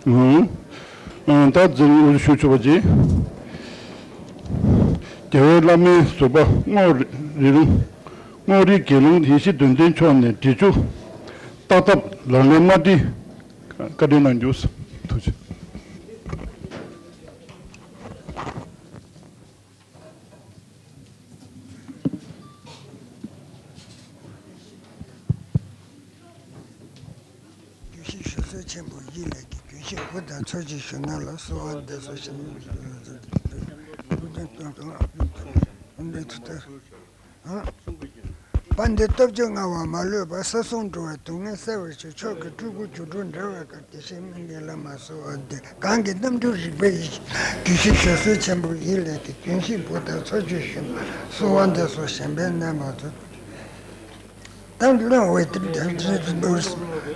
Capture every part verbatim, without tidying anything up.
ཨང་། ཨང་། ད་འཛིན་འོས་ཞུ་ཆོག་པ་ཅིག་རྒྱལ་བའི་བླ་མའི་ཟུར་པ་རྔོག་རི་ལུང་། རྔོག་རིའི་དགེ་སློང་ཡེ་ཤེས་དོན་ལྡན་མཆོག་ནས་འབྲི་ཆུ་ལྟ་ཐབས་ལག་ལེན་མ་འདི་བཀའ་དྲིན་གནང་རྒྱུ། ཐུགས་རྗེ་ཆེ། རྒྱུད་བཞི་ཞུ་སྲོལ་ཆེན་པོ་བཞི་ལས་ཀྱི་རྒྱུད་བཞི་དབུ་དང་ཚོགས་ཀྱི་ཞུ་ན་ལ་གསོལ་བ་འདེབས་སོ་ཞེས་པ་འདི་སྟོབས་བཅུ་མངའ་བ་མ་ལུས་པ། ས་གསུམ་འགྲོ་བའི་སྡུག་བསྔལ་སེལ་བར་ཤོག་མཆོག་གི་སྤྲུལ་སྐུ་སྒྱུ་འཕྲུལ་འགྲེལ་བའི་སྐབས་དེ་བཞིན་སྨན་གྱི་བླ་མ་གསོལ་བ་འདེབས། གང་གི་རྣམ་འཕྲུལ་རིག་པའི་ཡེ་ཤེས། རྒྱུད་བཞི་ཞུ་སྲོལ་ཆེན་པོ་བཞི་ལས་ཀྱི་རྒྱུད་བཞི་དབུ་དང་ཚོགས་ཀྱི་ཞུ་ན་གསོལ་བ་འདེབས་སོ་ཞེས་པའི་རྣམ་པ་ཚོ།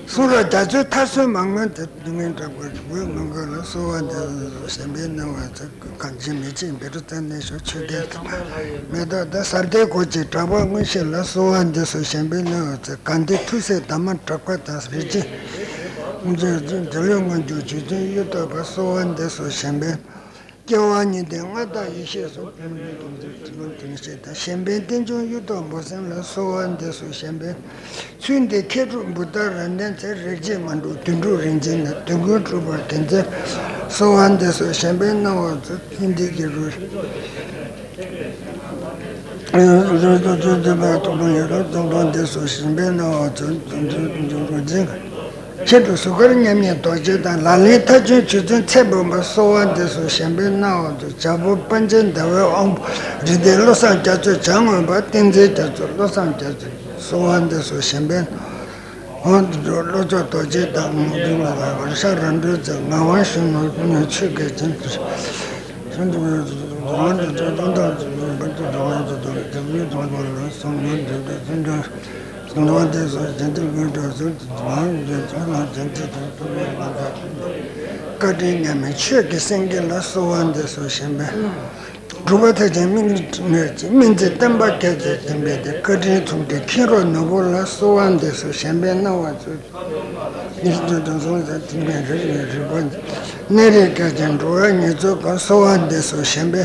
གསུང་རབ་རྒྱ་མཚོའི་མཐར་སོན་མ་སྔོན་དུ། སྡུག་བསྔལ་དྲག་པོའི་རིག་པའི་ངང་ཁོངས་ལ་གསོལ་བ་འདེབས་སོ་ཞེས་པའི་རྣམ་པ་ཚོ། གངས་ཅན་མེ་ལྕེ་བཻ་ཌཱུརྱ་གནས་མཆོག་ཆོས་སྐལ་མེ་ཏོག་ལྡན། ཟབ་གཏེར་གོ་འབྱེད་གྲགས་པ་མངོན་ཤེས་ལ་གསོལ་བ་འདེབས་སོ་ཞེས་པའི་རྣམ་པ་ཚོ། དགའ་ལྡན་ཐུགས་སྲས་དར་མ་གྲགས་པ་དང་། རིན་ཆེན་འབྲེལ་ཡོད་མངོན་གྱུར་རྗེ་བཙུན་གཡུ་ཐོག་པ་གསོལ་བ་འདེབས་སོ་ཞེས་པའི། སྐྱེ་བ་གཉིས་ལྡན་མངའ་བདག་ཡེ་ཤེས་སོགས། ཞེས་པའི་རྟེན་འབྱུང་གཡུ་ཐོག་འབོ་སེང་ལ་གསོལ་བ་འདེབས་སོ་ཞེས་པའི། ཚུལ་འདི་མཁས་གྲུབ་བུ་དར་རབ་བརྟན་ཚེ། རིག་བྱེད་མ་འགྲུབ་དོན་གྲུབ་རིན་ཆེན་ལ། དོན་ཀུན་གྲུབ་པར་དེང་འཚལ་གསོལ་བ་འདེབས་སོ་ཞེས་པའི་རྣམ་པ་ཚོ། ཚུལ་འདི་གི་རུ། ཐོག་མར་ཡོད་རབ་ཙམ་དང་འདེབས་སོ་ཞེས་པའི་རྣམ་པ་ཚོ། མཁས་གྲུབ་ཟུར་མཁར་མཉམ་ཉིད་རྡོ་རྗེ་དང་། ལག་ལེན་མཐར་ཕྱིན་རྗེ་བཙུན་ཚེ་དཔོན་པ་གསོལ་བ་འདེབས་སོ་ཞེས་པའི་རྣམ་པ་ཚོ། བྱ་ཕོ་པཎ་ཆེན་ཟླ་བའི་དབང་པོ་རིགས་ལྡན་བློ་བཟང་རྒྱ་མཚོ། བྱ་རྔོན་པ་བསྟན་འཛིན་རྒྱ་མཚོ། བློ་བཟང་རྒྱ་མཚོ་གསོལ་བ་འདེབས་སོ་ཞེས་པའི། འོང་དུ་འགྲོ་བློ་ལྕོག་རྡོ་རྗེ་དང་། ངོར་ཤར་ར་འགྲོ་ཚེ་ངག་དབང་གཞོན་ནུ་ཆོས་རྒྱལ་ཆེན། བཀའ་དྲིན་མཉམ་མེད་ཆོས་ཀྱི་སེང་གེ་ལ་གསོལ་བ་འདེབས་སོ་ཞེས་པའི། སྒྲུབ་པ་མཐར་ཕྱིན་སྨིན་བྱེད་བསྟན་པ་རྒྱས་བྱེད་ཀྱི་སྟོན་པ་སྟེ། བཀའ་དྲིན་མཚུངས་ལྡན་མཁྱེན་རབ་ནོར་བུ་ལ་གསོལ་བ་འདེབས་སོ་ཞེས་པའི་རྣམ་པ་ཚོ། ཉེར་སྤྱོད་དང་གསུང་ཟབ་ཐིག་པའི་རིགས་ལས་རིག་པ་འཛིན། གནས་རིགས་བསྐལ་ཆེན་འགྲོ་བའི་ཉེར་འཚོ་གང་གསོལ་བ་འདེབས་སོ་ཞེས་པའི།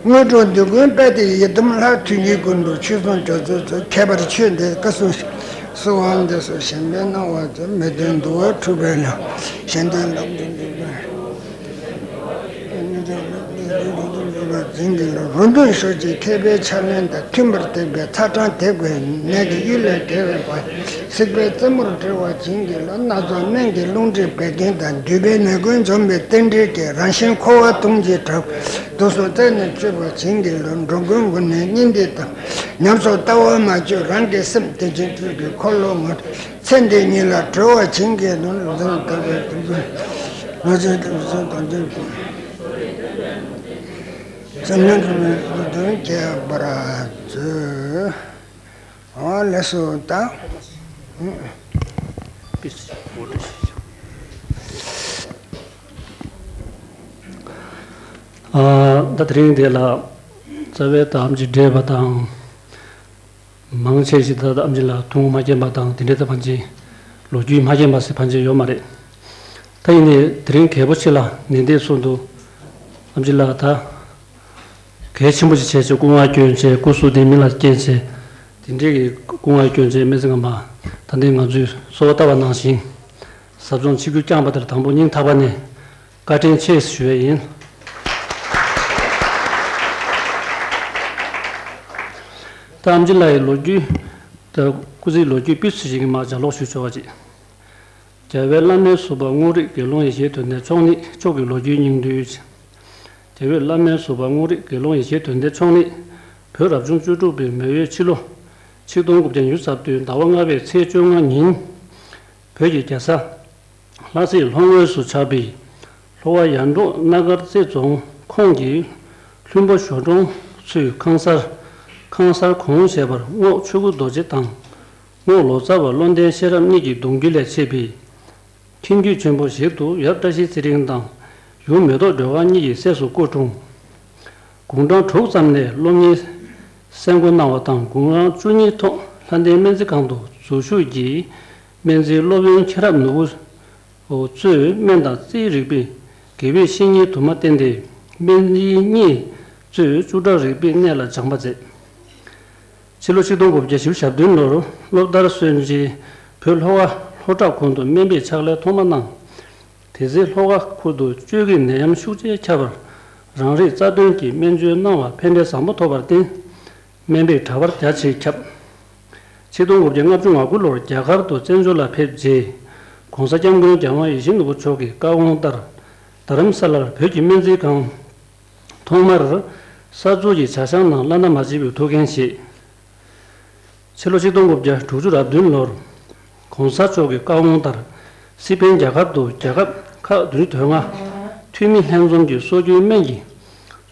དངོས་གྲུབ་འདོད་ཀུན་དཔལ་དེ་ཡི་དམ་ལྷ། ཐུགས་ཉིད་ཀུན་འགྲོ་ཆོས་སྲུང་སྐྱོབ་མཛད་ཚོགས། ཁྱད་པར་ཆོས་འདི་བཀའ་སྲུང་ཞིང་། གསོལ་བ་འདེབས་སོ་ཞེས་པའི་རྣམ་པ་ཚོ། མི་མཐུན་འདུལ་བ་འཁྲུགས་པའི་ལམ། གཞན་དོན་ལམ་དུ་འཇུག་པའི། འཛིན་གྱི་ལོ། རུ་མཐུན་ཤོ་གཅིག་མཁས་པའི་ཕྱག་ལེན་དང་། མཐུན་པར་བསྟན་པའི་ཚ་གྲང་དད་ཀུན། ནད་ཀྱི་གཡུལ་ལས་བསྒྲལ་བའི་དཔལ། སྲིད་པའི་རྩེ་མོར་བསྒྲལ་བ་བྱིན་གྱིས་རློབས། སྣ་ཚོགས་སྨན་གྱི་རླུང་མཁྲིས་བད་ཀན་དང་། འདུས་པའི་ནད་ཀུན་འཇོམས་པའི་རྟེན་འབྲེལ་གྱི། རང་གཞན་འཁོར་བ་སྡུག་བསྔལ་དྲག་དུག་གསུམ་རྩད་ནས་གཅོད་པ་བྱིན་གྱིས་རློབས། འགྲོ་ཀུན་མགོན་ནས་སྙིང་ཐིག་དང་། ཉམས་སུ་ལྟ་བ་མ་བཅོས་རང་གི་སེམས། བདེ་ཆེན་སྤྲུལ་པའི་འཁོར་ལོ་ངོ་། ཚེ་འདི་ཉིད་ལ་གྲོལ་བར་བྱིན་གྱིས་རློབས། ལུས་ལ་དག་པའི་དུས་སུ་ང་ཚོའི་དུས་སུ་དང་ཆེན་པོ། བྱམས་སྙིང་ཐུབ་པའི་དུས་སུ་ཁྱད་པར་མཛོད། འོ་ལགས་སོ་ད། ཨ། ད་དེ་རིང་འདི་ལ་རྩ་བའི་ད་ཨམ་ཆི་བགྲེས་པ་དང་། མང་ཆེ་ཞིག་ད་ལྟ་ཨམ་ཆི་ལགས་ཐུགས་མ་མཁྱེན་པ་དང་དེ་འདྲའི་ད་ཕན་ཆད་ལོ་རྒྱུས་མ་མཁྱེན་པ་ཟེར་ཕན་ཆད་ཡོད་མ་རེད། ད་ཡིན་ནའི་དེ་རིང་གལ་པོ་ཆེ་ལ་ནན་ཏན་གསུངས་འདུག་ཨམ་ཆི་ལགས་ད་གལ་ཆེན་པོ་ཞིག་བྱས་བྱས་སྐུ་ངལ་བསྐྱོན་བྱས་སྐུ་གཟུགས་བདེ་མིན་ལ་རྐྱེན་བྱས་དེ་འདྲའི་གི་སྐུ་ངལ་བསྐྱོན་བྱས་སྨན་རྩིས་ཁང་པ་ད་ལྟའི་ང་ཚོས་གསོལ་བ་བཏབ་པ་ནང་བཞིན་ཟབ་སྦྱོང་ཆིག་བརྒྱ་བསྐྱངས་པ་དེར་དང་པོ་སྙིང་ཐག་པ་ནས། བཀའ་དྲིན་ཆེ་ཞུ་ཡས་ཡིན། ད་ཨམ་ཆི་ལགས་ཡི་ལོ་རྒྱུས། ད་སྐུ་ཚེའི་ལོ་རྒྱུས་སྤུས་ཚད་ཅིག་གི་མར་ལྗགས་ཀློག་ཞུ་ཆོག་པ་ཅིག་རྒྱལ་བའི་བླ་མའི་ཟུར་པ་རྔོག་རིགས་དགེ་སློང་ཡེ་ཤེས་དོན་ལྡན་མཆོག་ནི། མཆོག་གི་ལོ་རྒྱུས་སྙིང་བསྡུས། རྒྱལ་བའི་བླ་མའི་ཟུར་པ་རྔོག་རིགས་དགེ་སློང་ཡེ་ཤེས་དོན་ལྡན་མཆོག་ནི། བོད་རབ་བྱུང་བཅུ་དྲུག་པའི་མེ་ཡོས་ཕྱི་ལོ། ཆིག་སྟོང་དགུ་བརྒྱ་ཉི་ཤུ་རྩ་བདུན་ཟླ་བ་ལྔ་པའི་ཚེས་བཅོ་ལྔ་ཉིན། བོད་ཀྱི་རྒྱལ་ས། ལྷ་སའི་ལྷོ་ངོས་སུ་ཆགས་པའི་ལྷོ་ཁ་ཡར་འབྲོག་སྣ་དཀར་རྩེ་རྫོང་ཁོངས་ཀྱི་ལྷུན་པོ་ཞོ་གྲོང་ཚུའི་ཁང་གསར། ཁང་གསར་གོང་ཞེས་པར་རྔོག་ཆོས་སྐུ་རྡོ་རྗེ་དང་རྔོག་ལོ་ཙཱ་བ་བློ་ལྡན་ཤེས་རབ་གཉིས་ཀྱི་གདུང་རྒྱུད་ལས་མཆེད་པའི་མཁྱེན་བརྒྱུད་ཆེན་པོ་ཞིག་ཏུ་ཡབ་བཀྲ་ཤིས་ཚེ་རིང་དང་ཡུམ་མེ་ཏོག་སྒྲོལ་དཀར་གཉིས་ཀྱི་སྲས་སུ་སྐུ་འཁྲུངས། དགུང་གྲངས་དྲུག་ཙམ་ནས་སློབ་གཉེར་གསན་དགོས་གནང་བ་དང་། དགུང་གྲངས་བཅུ་གཉིས་ཐོག་ལྷ་ལྡན་སྨན་རྩིས་ཁང་དུ་འཛུལ་ཞུགས་ཀྱིས་སྨན་རྩིས་སློབ་དཔོན་མཁྱེན་རབ་ནོར་བུ་ གཙོས་སྨན་དང་རྩིའི་རིག་པས་དགེ་བའི་བཤེས་གཉེན་དུ་མ་བསྟེན་ཏེ། སྨན་རྩིས་གཉིས་གཙོས་བཅུ་ཕྲག་རིག་པའི་གནས་ལ་སྦྱངས་པ་མཛད། ཕྱི་ལོ་ཆིག་སྟོང་དགུ་བརྒྱ་བཞི་བཅུ་ཞེ་བདུན་ལོར་སློབ་མཐར་སོན་རྗེས་བོད་ལྷོ་ཁ་ལྷོ་བྲག་ཁུལ་དུ་སྨན་པའི་ཕྱག་ལས་ཐོག་མ་གནང་། དེ་ཚེ་ལྷོ་ཁ་ཁུལ་དུ་བཅོས་ཀྱི་ནད་ཡམས་ཤུགས་ཆེ་ཁྱབ་པར་རང་རིགས་རྩ་དོན་གྱི་སྨན་བཅོས་གནང་བ་ཕན་འབྲས་བཟང་པོ་ཐོབ་པར་བརྟེན། སྨན་པའི་གྲྭ་པར་རྒྱ་ཆེ་ཁྱབ། ཆིག་སྟོང་དགུ་བརྒྱ་ལྔ་བཅུ་ང་དགུ་ལོར་རྒྱ་གར་དུ་བཙན་བྱོལ་ལ་ཕེབས་རྗེས། ༸གོང་ས་༸སྐྱབས་མགོན་རྒྱལ་དབང་ཡིད་བཞིན་ནོར་བུ་མཆོག་གི་བཀའ་དགོངས་ལྟར། རྡ་རམ་ས་ལར་བོད་ཀྱི་སྨན་རྩིས་ཁང་ཐོག་མར་གསར་འཛུགས་ཀྱི་བྱ་གཞག་ནང་བླ་ན་མ་མཆིས་པའི་ཐུགས་འགན་བཞེས། ཕྱི་ལོ་ཆིག་སྟོང་དགུ་བརྒྱ་དྲུག་ཅུ་རེ་བདུན་ལོར། ༸གོང་ས་མཆོག་གི་བཀའ་དགོངས་ལྟར། སི་པན་རྒྱལ་ཁབ་ཏུ་རྒྱལ་ཁབ་ཁག་བདུན་ཅུ་དོན་ལྔ་འཐུས་མི་ལྷན་འཛོམས་ཀྱིས་སྲོལ་རྒྱུན་སྨན་གྱི་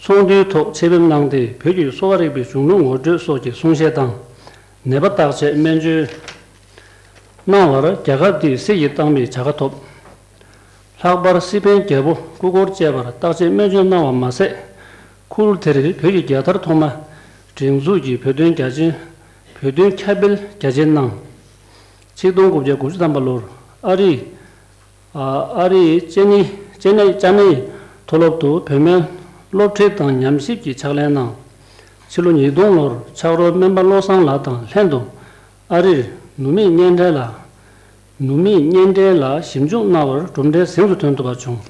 ཚོགས་འདུའི་ཐོག་ཆེད་ཕེབས་གནང་སྟེ། བོད་ཀྱི་གསོ་བ་རིག་པའི་གཞུང་ལུགས་ངོ་སྤྲོད་སོགས་ཀྱི་གསུང་བཤད་དང་། ནད་པ་བརྟག་དཔྱད་སྨན་བཅོས་གནང་བར་རྒྱལ་ཁབ་འདིས་སྲིད་ཀྱིས་བཏང་བའི་བྱ་དགའ་ཐོབ། ལྷག་པར་སི་པན་རྒྱལ་པོ་སྐུ་འཁོར་བཅས་པར་བརྟག་དཔྱད་སྨན་བཅོས་གནང་བ་མ་ཟད། ཁུལ་དེར་བོད་ཀྱི་རྒྱལ་དར་ཐོག་མ་སྒྲེང་འཛུགས་ཀྱིས་བོད་དོན་རྒྱ་ཆེན། བོད་དོན་ཁྱབ་སྤེལ་རྒྱ་ཆེན་གནང་། ཆིག་སྟོང་དགུ་བརྒྱ་དགུ་ཅུ་ཐམ་པ་ལོར་ཨ་རིའི། ཨ་རིའི་ཅེ་ནེ། ཅེ་ནེ། ཅ་ནེའི་མཐོ་སློབ་ཏུ་བོད་སྨན་སློབ་ཁྲིད་དང་ཉམས་ཞིབ་ཀྱི་ཕྱག་ལས་གནང་། ཕྱི་ལོ་ཉིས་སྟོང་ལོར་ཕྱག་རོགས་སྨན་པ་བློ་བཟང་ལགས་དང་ལྷན་དུ་ཨ་རིར་ནུ་མའི་གཉན་འབྲེལ་ལ། ནུ་མའི་གཉན་འབྲེལ་ལ་ཞིབ་འཇུག་གནང་བར་གྲུབ་འབྲས་གཟེངས་སུ་ཐོན་ཐུབ་པ་བྱུང་།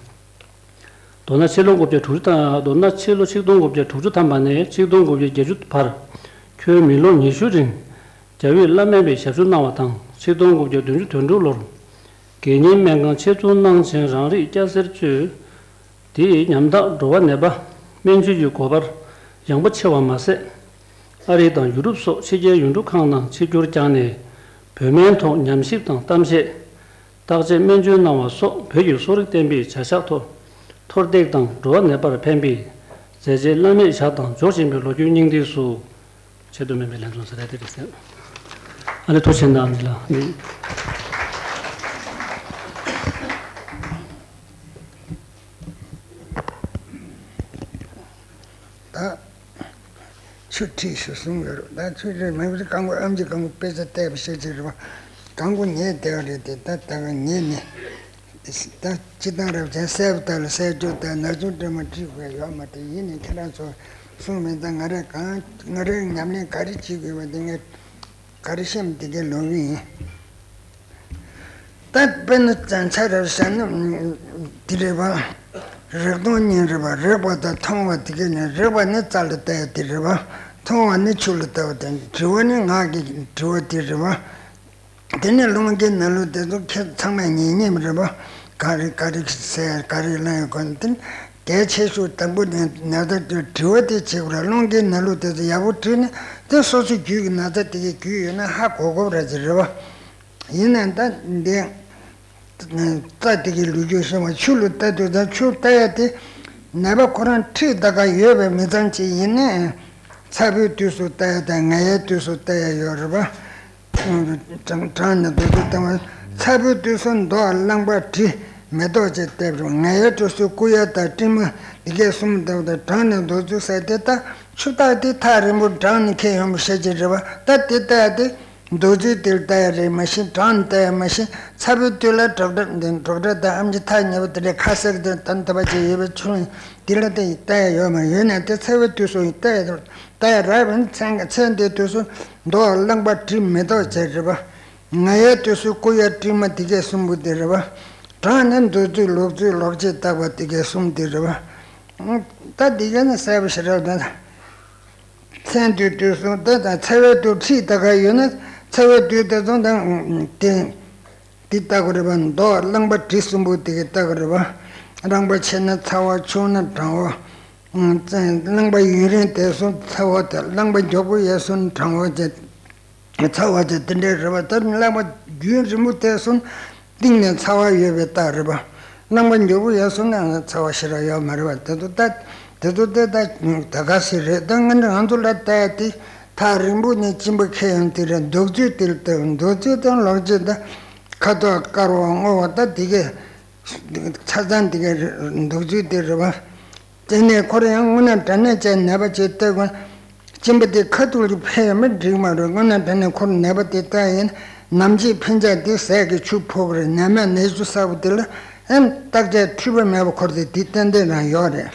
མདོར་ན་ཕྱི་ལོ་དགུ་བརྒྱ་དྲུག་ཅུ་དང་། མདོར་ན་ཕྱི་ལོ་ཆིག་སྟོང་དགུ་བརྒྱ་དྲུག་ཅུ་ཐམ་པ་ནས་ཆིག་སྟོང་དགུ་བརྒྱ་བརྒྱད་ཅུ་བར། ཁྱོན་མི་ལོ་ཉི་ཤུ་རིང་རྒྱ་བོད་བླ་སྨན་པའི་ཞབས་ཞུ་གནང་བ་དང་། ཆིག་སྟོང་དགུ་བརྒྱ་བདུན་ཅུ་དོན་དྲུག་ལོར་དགེ་བསྙེན་སྨན་ཁང་ཆེད་འཛུགས་གནང་ཞིང་། རང་རིགས་སྐྱ་སེར་གཙོས། དེའི་ཉམ་ཐག་འགྲོ་བ་ནད་པ་སྨན་བཅོས་ཀྱི་གོ་འཕང་ཡངས་པོ་ཕྱེ་བ་མ་ཟད། ཨ་རི་དང་ཡུ་རོབ་སོགས་ཕྱི་རྒྱལ་ཡུལ་གྲུ་ཁག་ནང་ཆིབས་བསྒྱུར་བསྐྱངས་ནས། བོད་སྨན་ཐོག་ཉམས་ཞིབ་དང་གཏམ་བཤད། བརྟག་དཔྱད་སྨན་བཅོས་གནང་བ་སོགས་བོད་ཀྱི་གསོ་རིག་བསྟན་པའི་བྱ་གཞག་ཐོག་མཐོར་འདེགས་དང་། འགྲོ་བ་ནད་པར་ཕན་པའི་མཛད་རྗེས་བླ་མེད་བཞག་དང་འཇོག་བཞིན་པའི་ལོ་རྒྱུས་སྙིང་བསྡུས་སུ། ཆེད་དུ་སྨན་པའི་ལྷན་འཛོམས་ཟེར་ཡ་དེ་རེད་ཟེར། ཨ་ནི་ཐུགས་རྗེ་གནང་ལ་ནི། ད་ཆུ་ཁྲིད་ཞུ་གསུང་ཡོད་རེད། ད་ཆུ་ཁྲིད་མི་བུ་གང་གོ་ཨམ་ཅི་གང་གོ་དཔེ་ཆ་བལྟས་པ་ཤེས་ཀྱི་རེད་པ། གང་གོ་ཉལ་བསྡད་པ་རེད་དེ། ད་ད་ག་ཉལ་ནས། ད་སྤྱི་བཏང་རབ་ཅན་གསལ་པོ་ལྟར་ལ་གསལ་རྒྱུ་དང་ན་ཆུང་སྤྲེལ་མ་ཁྲིད་དགོས་ཡོད་མ་རེད། ཡིན་ནའི་ཁྱེད་རང་ཚོ་གསུང་མིན་ད་ང་རས་གང་ང་རས་ཉམས་ལེན་ག་རེ་བྱེད་དགོས་པ་དེ་ངས་ག་རེ་ཤེས་མིན་དེ་གའི་ལོག་གི་ཡིན། ད་དཔེར་ན་ཆ་རབ་བཞག་ན་དེ་རེད་པ། རེག་མཐོང་གཉིས་རེད་པ། རེག་པ་དང་མཐོང་བ་དེ་གའི་ནི། རེག་པ་ནི་རྩ་ལ་ལྟ་ཡ་དེ་རེད་པ། མཐོང་བ་ནི་ཆུ་ལ་ལྟ་བ་དེ། དྲི་བ་ནི་ངག་གི་དྲི་བ་དེ་རེད་པ། དེ་ནས་རླུང་གི་ནང་ལུགས་དེ་ཚོ་ཁྱེད་ཚང་མས་ཉན་ཉན་རེད་པ། ག་རེ་ག་རེ་ཟེར་ག་རེ་ལབ་ཡོད་གོ་ནི་དེ་གལ་ཆེ་ཤོས་དང་པོ་ནས་ན་ཚ་དེ་དྲི་བ་དེ་བྱེད་དགོས་ར། རླུང་གི་ནང་ལུགས་དེ་ཚོ་ཡག་པོ་དྲིས་ནས་དེ་སོ་སོ་རྒྱུད་ཀྱི་ན་ཚ་དེ་གའི་རྒྱུས་ཡོད་ན་ཧ་གོ་གོ་ར་ཅིག་རེད་པ། ཡིན་ན་ད་འདི་རྩ་དེ་གའི་ལུས་རྒྱུ་ཤེས་པ་ཆུ་ལ་ལྟ་དུས་ད་ཆུ་ལྟ་ཡ་དེ་ནད་པ་ཁོ་རང་ཁྲིད་ད་ག་ཡོད་པའི་མི་ཚང་ཅིག་ཡིན་ནའི་ཚ་བའི་དུས་སུ་ལྟ་ཡ་དང་ངལ་བའི་དུས་སུ་ལྟ་ཡ་ཡོད་རེད་པ། གྲང་གྲང་ནས་རྡོ་རྗེ་བཏང་བ། ཚ་བའི་དུས་སུ་མདོག་རླངས་པ་དྲི་མེ་ཏོག་བཅས་བལྟས་རུང་། ངལ་བའི་དུས་སུ་སྐུ་གཡའ་དང་སྤྲིན་མ་འདི་གས་གསུམ་བལྟས་པ་དང་། གྲང་ནས་རྡོ་རྗེ་ཟེར་དེ་ལྟ་ཆུ་རྟགས་དེ་ཐག་རིང་པོ་གྲང་ནས་ཁེལ་ཡོང་བ་ཤེས་ཀྱི་རེད་པ། ད་དེ་ལྟ་ཡ་དེ་རྡོ་རྗེ་དེ་ལ་ལྟ་ཡ་རེད་མ་གཞི་གྲང་ནས་ལྟ་ཡ་མ་གཞི་ཚ་བའི་དུས་ལ་ཌོག་ཊར་འདི་ཌོག་ཊར་དང་ཨེམ་ཆི་ཐག་ཉེ་པོ་དེ་འདྲའི་ཁ་གསལ་དེ་དང་ཐོབ་པ་ཅིག་ཡོད་པའི་ཆུ་དེ་ལ་དེ་ལྟ་ཡ་ཡོད་མ་ཡོད་ན་དེ་ཚ་བའི་དུས་སུ་ལྟ་ཡ་ལྟ་ཡ་རག་པ་ནི་ཚན་ཚན་དེའི་དུས་སུ་མདོག་རླངས་པ་དྲི་མེ་ཏོག་བཅས་རེད་པ། ངལ་བའི་དུས་སུ་སྐུ་གཡའ་སྤྲིན་མ་འདི་གས་གསུམ་པོ་དེ་རེད་པ། གྲང་ནས་འདུ་ཚུལ་ལོག་ཚུལ་ལོག་བྱེད་བརྟག་པ་འདི་གས་གསུམ་དེ་རེད་པ། ད་འདི་གས་ནི་གསལ་པོ་ཞེ་དྲག་འདུག་ཚན་དུས་དུས་སུ་ད་ད་ཚ་བའི་དུས་ཁྲིད་ད་ག་ཡོད་ན་ཚ་བའི་དུས་དེ་ཚོ་ད་དེ་འདི་ལྟ་གི་རེད་པ། མདོག་རླངས་པ་དྲི་གསུམ་པོ་དེ་གས་ལྟ་གི་རེད་པ། རླངས་པ་ཆེ་ན་ཚ་བ། ཆུང་ན་གྲང་བ། རླངས་པ་ཡུན་རིང་དེ་སོང་ཚ་བ་དང་། རླངས་པ་མགྱོགས་པོ་ཡར་སོང་གྲང་བ་བྱས། ཚ་བ་བྱས་དེ་འདྲའི་རེད་པ། ད་རླངས་པ་རྒྱུན་རིང་པོ་དེ་སོང་གཏིང་ནས་ཚ་བ་ཡོད་པའི་རྟགས་རེད་པ། རླངས་པ་མགྱོགས་པོ་ཡར་སོང་ན་ཚ་བ་ཞེ་དྲག་ཡོད་མ་རེད་པ། དེ་ཚོ་ད་དེ་ཚོ་དེ་ད་ད་ག་ཟེ་རེད། ད་ང་ང་ཚོ་ལ་ལྟ་ཡ་དེ་ཐག་རིང་པོ་ནས་གཅིན་པ་ཁེལ་ཡོང་དེ་རེད། འདུག་ཚུལ་དེ་ལྟ་འདུག་ཚུལ་དང་ལོག་བྱེད་ད་ཁ་དོག་དཀར་བ་སྔོ་བ་ད་དེ་གས་ཆ་ཚང་དེ་གས་འདུག་ཚུལ་དེ་རེད་པ། དེ་ནས་ཁོ་རང་ཡང་རྔུལ་ནག་སྒྲ་གནོན་བཅས་ནད་པ་ཅིག་ལྟོས་དགོས། གཅིན་པ་དེ་ཁ་ཐུག་ལ་འཕེལ་ཡོད་མེད་འགྲིག་མ་རེད། རྔུལ་ནག་སྒྲ་གནོན་ཁོ་རང་ནད་པ་དེ་ལྟ་ཡིན། ནམ་ཕྱེད་ཕན་ཆད་དེ་ཟས་ཀྱི་ཆུ་ཕོག་རེད། ནད་མེད་ནད་ཆུ་གསར་པོ་དེ་ལ་ཨེ་བརྟག་དཔྱད་འཁྲུལ་པ་མེད་པ་འཁོར་ཏེ་དེ་ཏན་ཏན་རང་ཡོད་རེད།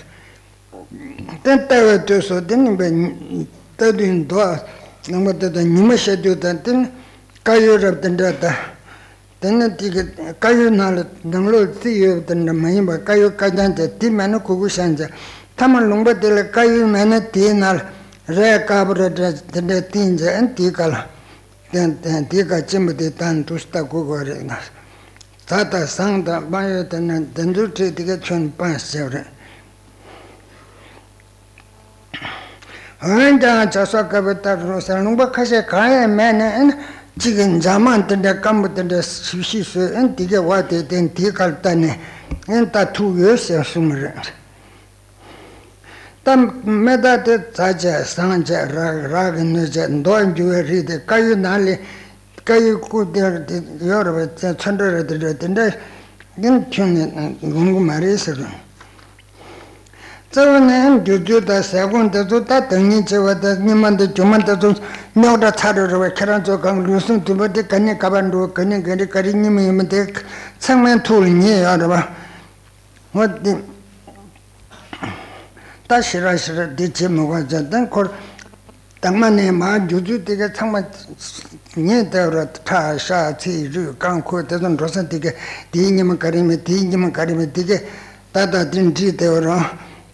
དེ་ལྟ་བའི་དུས་སུ་དེ་ནི་བས་ལྟ་དུས་མདོ་ནང་པ་དེ་དང་ཉི་མ་ཤར་དུས་དང་དེ་ནི་དཀར་ཡོལ་རབ་དེ་འདྲ་དང་། དེ་ནི་དེ་གི་དཀར་ཡོལ་ནང་ལ་ནང་ལོགས་རྩི་ཡོད་དེ་འདྲ་མ་ཡིན་པ་དཀར་ཡོལ་དཀར་རྐྱང་བྱས། དེ་མེད་ན་གུ་གུ་ཤང་བྱས། ཐ་མ་ལུང་པ་དེ་ལ་དཀར་ཡོལ་མེད་ན་དེའི་ནང་ལ་རས་དཀར་པོ་རེ་འདྲ་དེ་འདྲ་བཏིང་བྱས། ཨ་ནི་དེའི་སྐབས་ལ་དེ་དེ་དེའི་སྐབས་གཅིན་པ་དེ་དང་དུས་ལྟ་དགོས་དགོས་རེད་ན། ཛ་དང་ཟངས་དང་སྤང་ཡོལ་དེ་ནི་དེ་ཚོའི་གྲས་དེ་ག་ཁྱོན་སྤངས་བྱས་རེད། འོན་ཀྱང་བྱ་སོགས་དཀར་པོའི་ལྟར་རུང་ཟེར། ལུང་པ་ཁ་ཤས་གང་ཡང་མེད་ནས་ཨེ་ན་གཅིག་གི་འཇག་མ་དེ་འདྲ་སྐམ་པོ་དེ་འདྲ་ཞིབ་ཞིབ་བཟོས། ཨེ་ན་དེ་གའི་བ་དེ་དེ་དེའི་ཁར་བལྟས་ནས་ཨེ་ན་ལྟ་ཐུབ་ཡོད་ཟེར་གསུངས་པ་རེད། ད་མེ་སྟག་དེ་ཛ་བྱས་ཟངས་བྱས་རག་རག་གི་སྣོད་བྱས་མདོག་འགྱུར་བའི་རིགས་དེ་དཀར་ཡོལ་ནང་ལས་དཀར་ཡོལ་སྐུ་དེ་དེ་ཡོད་རེད་པ། ཚོན་ཁྲ་རེད་དེ་འདྲ་དེ་འདྲ་ཨེ་ན་ཁྱོན་ནས་ཡོང་གི་མ་རེད་ཟེར། རྩ་བ་ནས་འགྱུར་རྒྱུ་དང་ཟས་སྐོམ་དེ་ཚོ་ད་དང་ཉིན་བྱེད་པ་དང་སྙིགས་མ་དང་རྒྱུ་མ་དེ་ཚོ་རྙོག་དྲ་ཚ་དྲོད་རེད་པ། ཁྱེད་རང་ཚོ་གང་ལུས་ཟུངས་དུམ་པ་དེ་ག་ནས་ག་པར་འགྲོ། ག་ནས་ག་རེ་ག་རེ་རྙིང་མ་ཡིན་མིན་དེ་ཚང་མའི་ཐུགས་ལ་ཉེ་ཡོད་རེད་པ། འོ་དེ་ད་ཞེ་དྲག་ཞེ་དྲག་དེ་བྱེད་མི་དགོས་ཅེས་དེ་འཁོར། དང་མ་ནས་མར་འགྱུར་ཚུལ་དེ་ག་ཚང་མ་ཉེ་བསྡད་ར། ཁྲག་ཤ་ཚིལ་རུས་རྐང་ཁུ་དེ་ཚོ་འགྲོ་ས་དེ་ག་དེའི་ཉི་མ་ག་རེ་མེད། དེའི་ཉི་མ་ག་རེ་མེད། དེ་ག་ད་ལྟ་དེ་འདྲི་བསྡད་ར།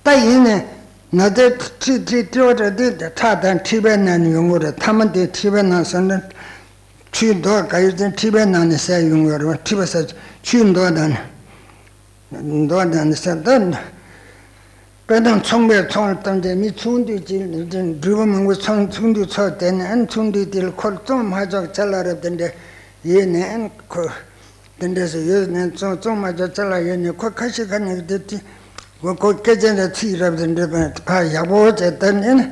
ད་ཡིན་ནས་ན་ཚའི་ཁྲི་ཁྲི་ཏི་བ་དྲ་དེ་ཁྲག་དང་མཁྲིས་པའི་ནང་ནས་ཡོང་གི་རེད། ཐ་མ་དེ་མཁྲིས་པའི་ནང་སོང་ན་ཆུའི་མདོག་ག་ཡོད་ཚེ་མཁྲིས་པའི་ནང་ནས་ཟས་ཡོང་གི་རེད། མཁྲིས་པ་ཟ་ཆུའི་མདོག་དང་། མདོག་དང་ནི་ཟེར་ད། དཔེར་ན་ཚོང་པས་ཚོང་བཏང་སྟེ་མི་ཚོང་འདུས་ཀྱི་འགྲུལ་པ་མང་པོ་ཚོང་ཚོང་འདུས་ཚོགས་དེ་ནས་ཨ་ནི་ཚོང་འདུས་དེ་ལ་ཁོ་བཙོང་མ་ཆོག་ཅ་ལག་རབ་དེ་འདྲ་ཡོད་ནས་ཨ་ནི་ཁོ་དེ་འདྲ་ཞིག་ཡོད་ནས་བཙོང་བཙོང་མ་ཆོག་ཅ་ལག་ཡོད་ནས་ཁོ་ཁ་ཤས་ཁ་ནས་དེ་དེ་ཁོ་ཁོ་སྐད་ཆ་འདྲ་ཚིག་རབ་དེ་འདྲ་ཕར་ཡག་པོ་བྱས་ད་ནས་ཨ་ནི།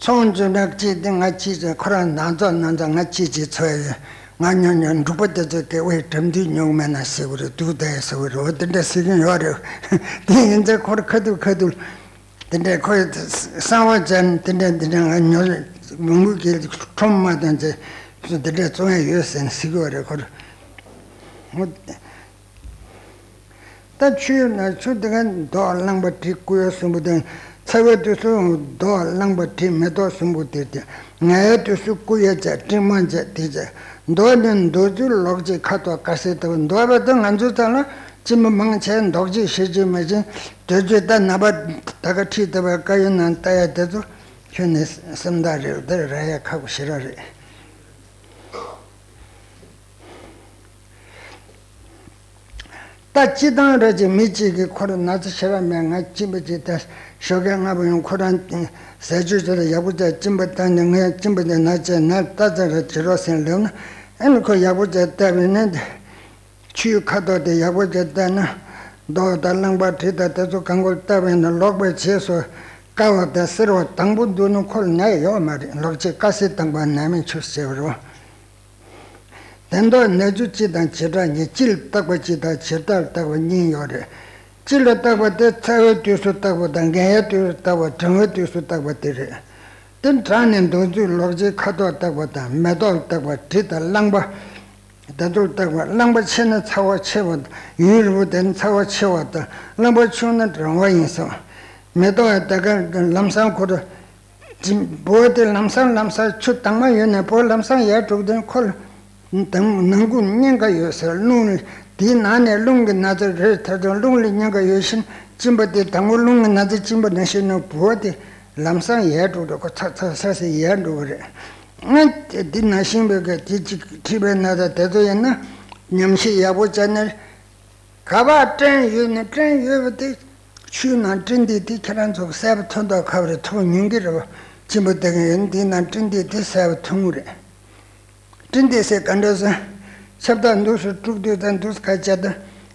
ཚོང་བྱུང་ན་གཅིག་དེ་ང་གཅིག་བྱས། ཁོ་རང་ནང་ཚོགས་ནང་ཚོགས་ང་གཅིག་བྱས་ཚོགས་ཡོད། ང་ཉོ་ཉོ་འབྲུག་པ་དེ་ཚོ་སྐད་འོས་གྲམ་དུས་ཉོ་གི་མེད་ན་ཟེར་བ་རེད། སྡུག་དེ་ཟེར་བ་རེད། འོ་དེ་འདྲ་ཟེར་གྱིན་ཡོད་རེད། དེ་ཡིན་ཚེ་ཁོར་ཁ་ཐུག་ཁ་ཐུག་དེ་འདྲ་ཁོས་གསང་བ་བྱས་ནས་དེ་འདྲ་དེ་འདྲ་ང་ཉོ་མང་པོ་གིས་ཁྲོམ་མ་བཏང་ཚེ་དེ་འདྲ་བཙོང་ཡ་ཡོད་ཟེར་ནས་ཟེར་གྱི་ཡོད་རེད་ཁོར། འོ། ད་ཆུའི་ནང་ཆུ་དེ་ག་མདོག་རླངས་པ་དྲི་སྐུ་ཡོད་གསུམ་པོ་དང་། ཚ་བའི་དུས་སུ་མདོག་རླངས་པ་དྲི་མེ་ཏོག་གསུམ་པོ་དེ་སྟེ། ངལ་བའི་དུས་སུ་སྐུ་ཡོད་ཅེས་སྤྲིན་མང་བྱས་དེ་བྱས། མདོག་ནི་མདོག་རྫུས་ལོག་བྱེད་ཁ་དོག་དཀར་སེར་ལྟ་བུ། མདོག་པ་དང་ང་ཚོའི་ཐད་ལ་གཅིན་པ་མང་ཆེ་མདོག་བྱེད་ཤེས་ཀྱི་མ་བྱིན་དོད་བྱེད་ད་ནག་པ་ད་ག་ཁྲིད་ལྟ་བུ་དཀར་ཡོལ་ནང་ལྟ་ཡ་དེ་ཚོ་ཁྱོན་ནས་སེམས་ཐག་རེད། དེ་ར་ཡ་ཁག་པོ་ཞེ་དྲག་རེད། ད་སྤྱིར་བཏང་ར་ཅིག་མི་གཅིག་གིས་ཁོ་རང་ན་ཚ་ཞེ་དྲག་མེད། ང་གཅིན་པ་ཅིག་ད་ཞོགས་ཀས་སྔ་པོ་ཡོང་ཁོ་རང་ཟས་བཅུད་ཅིག་ལ་ཡག་པོ་བྱས་གཅིན་པ་བཏང་ནས་ངས་གཅིན་པ་དེ་ན་བྱས་ན་ལྟ་ཙམ་ར་བྱེད་རོགས་ཟེར་ལབ་ན། ཨ་ནི་ཁོ་ཡག་པོ་བྱས་བལྟས་པས་ན་ཆུའི་ཁ་དོག་དེ་ཡག་པོ་བྱས་བལྟས་ན་མདོག་དང་རླངས་པ་དྲི་དང་དེ་ཚོ་གང་པོ་བལྟས་པས་ན་ལོག་པའི་རྗེས་སུ་དཀར་བ་དང་སེར་བ་དང་པོ་འདུག་ན་ཁོ་ལ་ནད་ཡོད་མ་རེད། ལོག་བྱེད་དཀར་སེར་དང་པོ་ནད་མེད་ཆོག་ཟེར་བ་རེད། དོན་དག་ནས་ཚུལ་སྤྱི་དང་བྱེ་བྲག་གཉིས། སྤྱི་ལ་བརྟག་པ་གཅིག་དང་བྱེ་བྲག་ལ་བརྟག་པ་གཉིས་ཡོད་རེད། སྤྱི་ལ་བརྟག་པ་དེ་ཚ་བའི་དུས་སུ་བརྟག་པ་དང་། ངལ་བའི་དུས་སུ་བརྟག་པ། གྲང་བའི་དུས་སུ་བརྟག་པ་དེ་རེད། དེ་གྲང་ནས་མདོག་རྫུས་ལོག་བྱེད་ཁ་དོག་བརྟག་པ་དང་། མེ་ཏོག་ལ་བརྟག་པ། དྲི་དང་རླངས་པ་དེ་ཚོར་བརྟག་པ། རླངས་པ་ཆེ་ན་ཚ་བ་ཆེ་བ་དང་། ཡུན་རིང་པོ་བསྡད་ན་ཚ་བ་ཆེ་བ་དང་། རླངས་པ་ཆུང་ན་གྲང་བ་ཡིན་ཟེར། མེ་ཏོག་ཡང་ད་ག་ལམ་སང་ཁོ་རང་། བོད་དེ་ལམ་སང་ལམ་སང་ཆུ་དྭངས་མ་ཡོད་ནས་བོད་ལམ་སང་ཡལ་འགྲོ་དུས་ཁོ་ལ་དྭངས་ནང་ཁུག་གཉན་ཁ་ཡོད་ཟེར། རླུང་ལ་དེའི་ནང་ནས་རླུང་གི་ན་ཚ་རེད་མཐར་ཐུག་རླུང་ལ་གཉན་ཁ་ཡོད་བཞིན་གཅིན་པ་དེ་དང་པོ་རླུང་གི་ན་ཚ་གཅིན་པ་ནང་བཞིན་ནོ། བོད་དེ་ལམ་སང་ཡལ་འགྲོ་འགྲོ་ཁོ་ཚ་ཚ་ཚ་ཟེར་ཡལ་འགྲོ་གི་རེད། ཨ་དེ་ནང་བཞིན་པའི་གི་དེ་གཅིག་མཁྲིས་པའི་ན་ཚ་དེ་ཚོ་ཡིན་ན་ཉམས་ཞིབ་ཡག་པོ་བྱས་ནས། ག་པར་སྤྲིན་ཡོད་ན་སྤྲིན་ཡོད་པ་དེ། ཆུའི་ནང་སྤྲིན་འདི་དེ་ཁྱེད་རང་ཚོ་གསལ་པོ་མཐོང་མདོག་ཁ་པོ་རེད། མཐོང་མྱོང་གི་རེད་པ། གཅིན་པ་བཏང་གི་ཡོད་ན་དེའི་ནང་སྤྲིན་འདི་དེ་གསལ་པོ་མཐོང་གི་རེད། སྤྲིན་འདི་ཟེར་ག་འདྲ་ཟེར། ཁྱབ་བདག་འདུག་སེ་དཀྲུག་དུས་དང་འདུག་སེ་ཁ་བྱས་དང་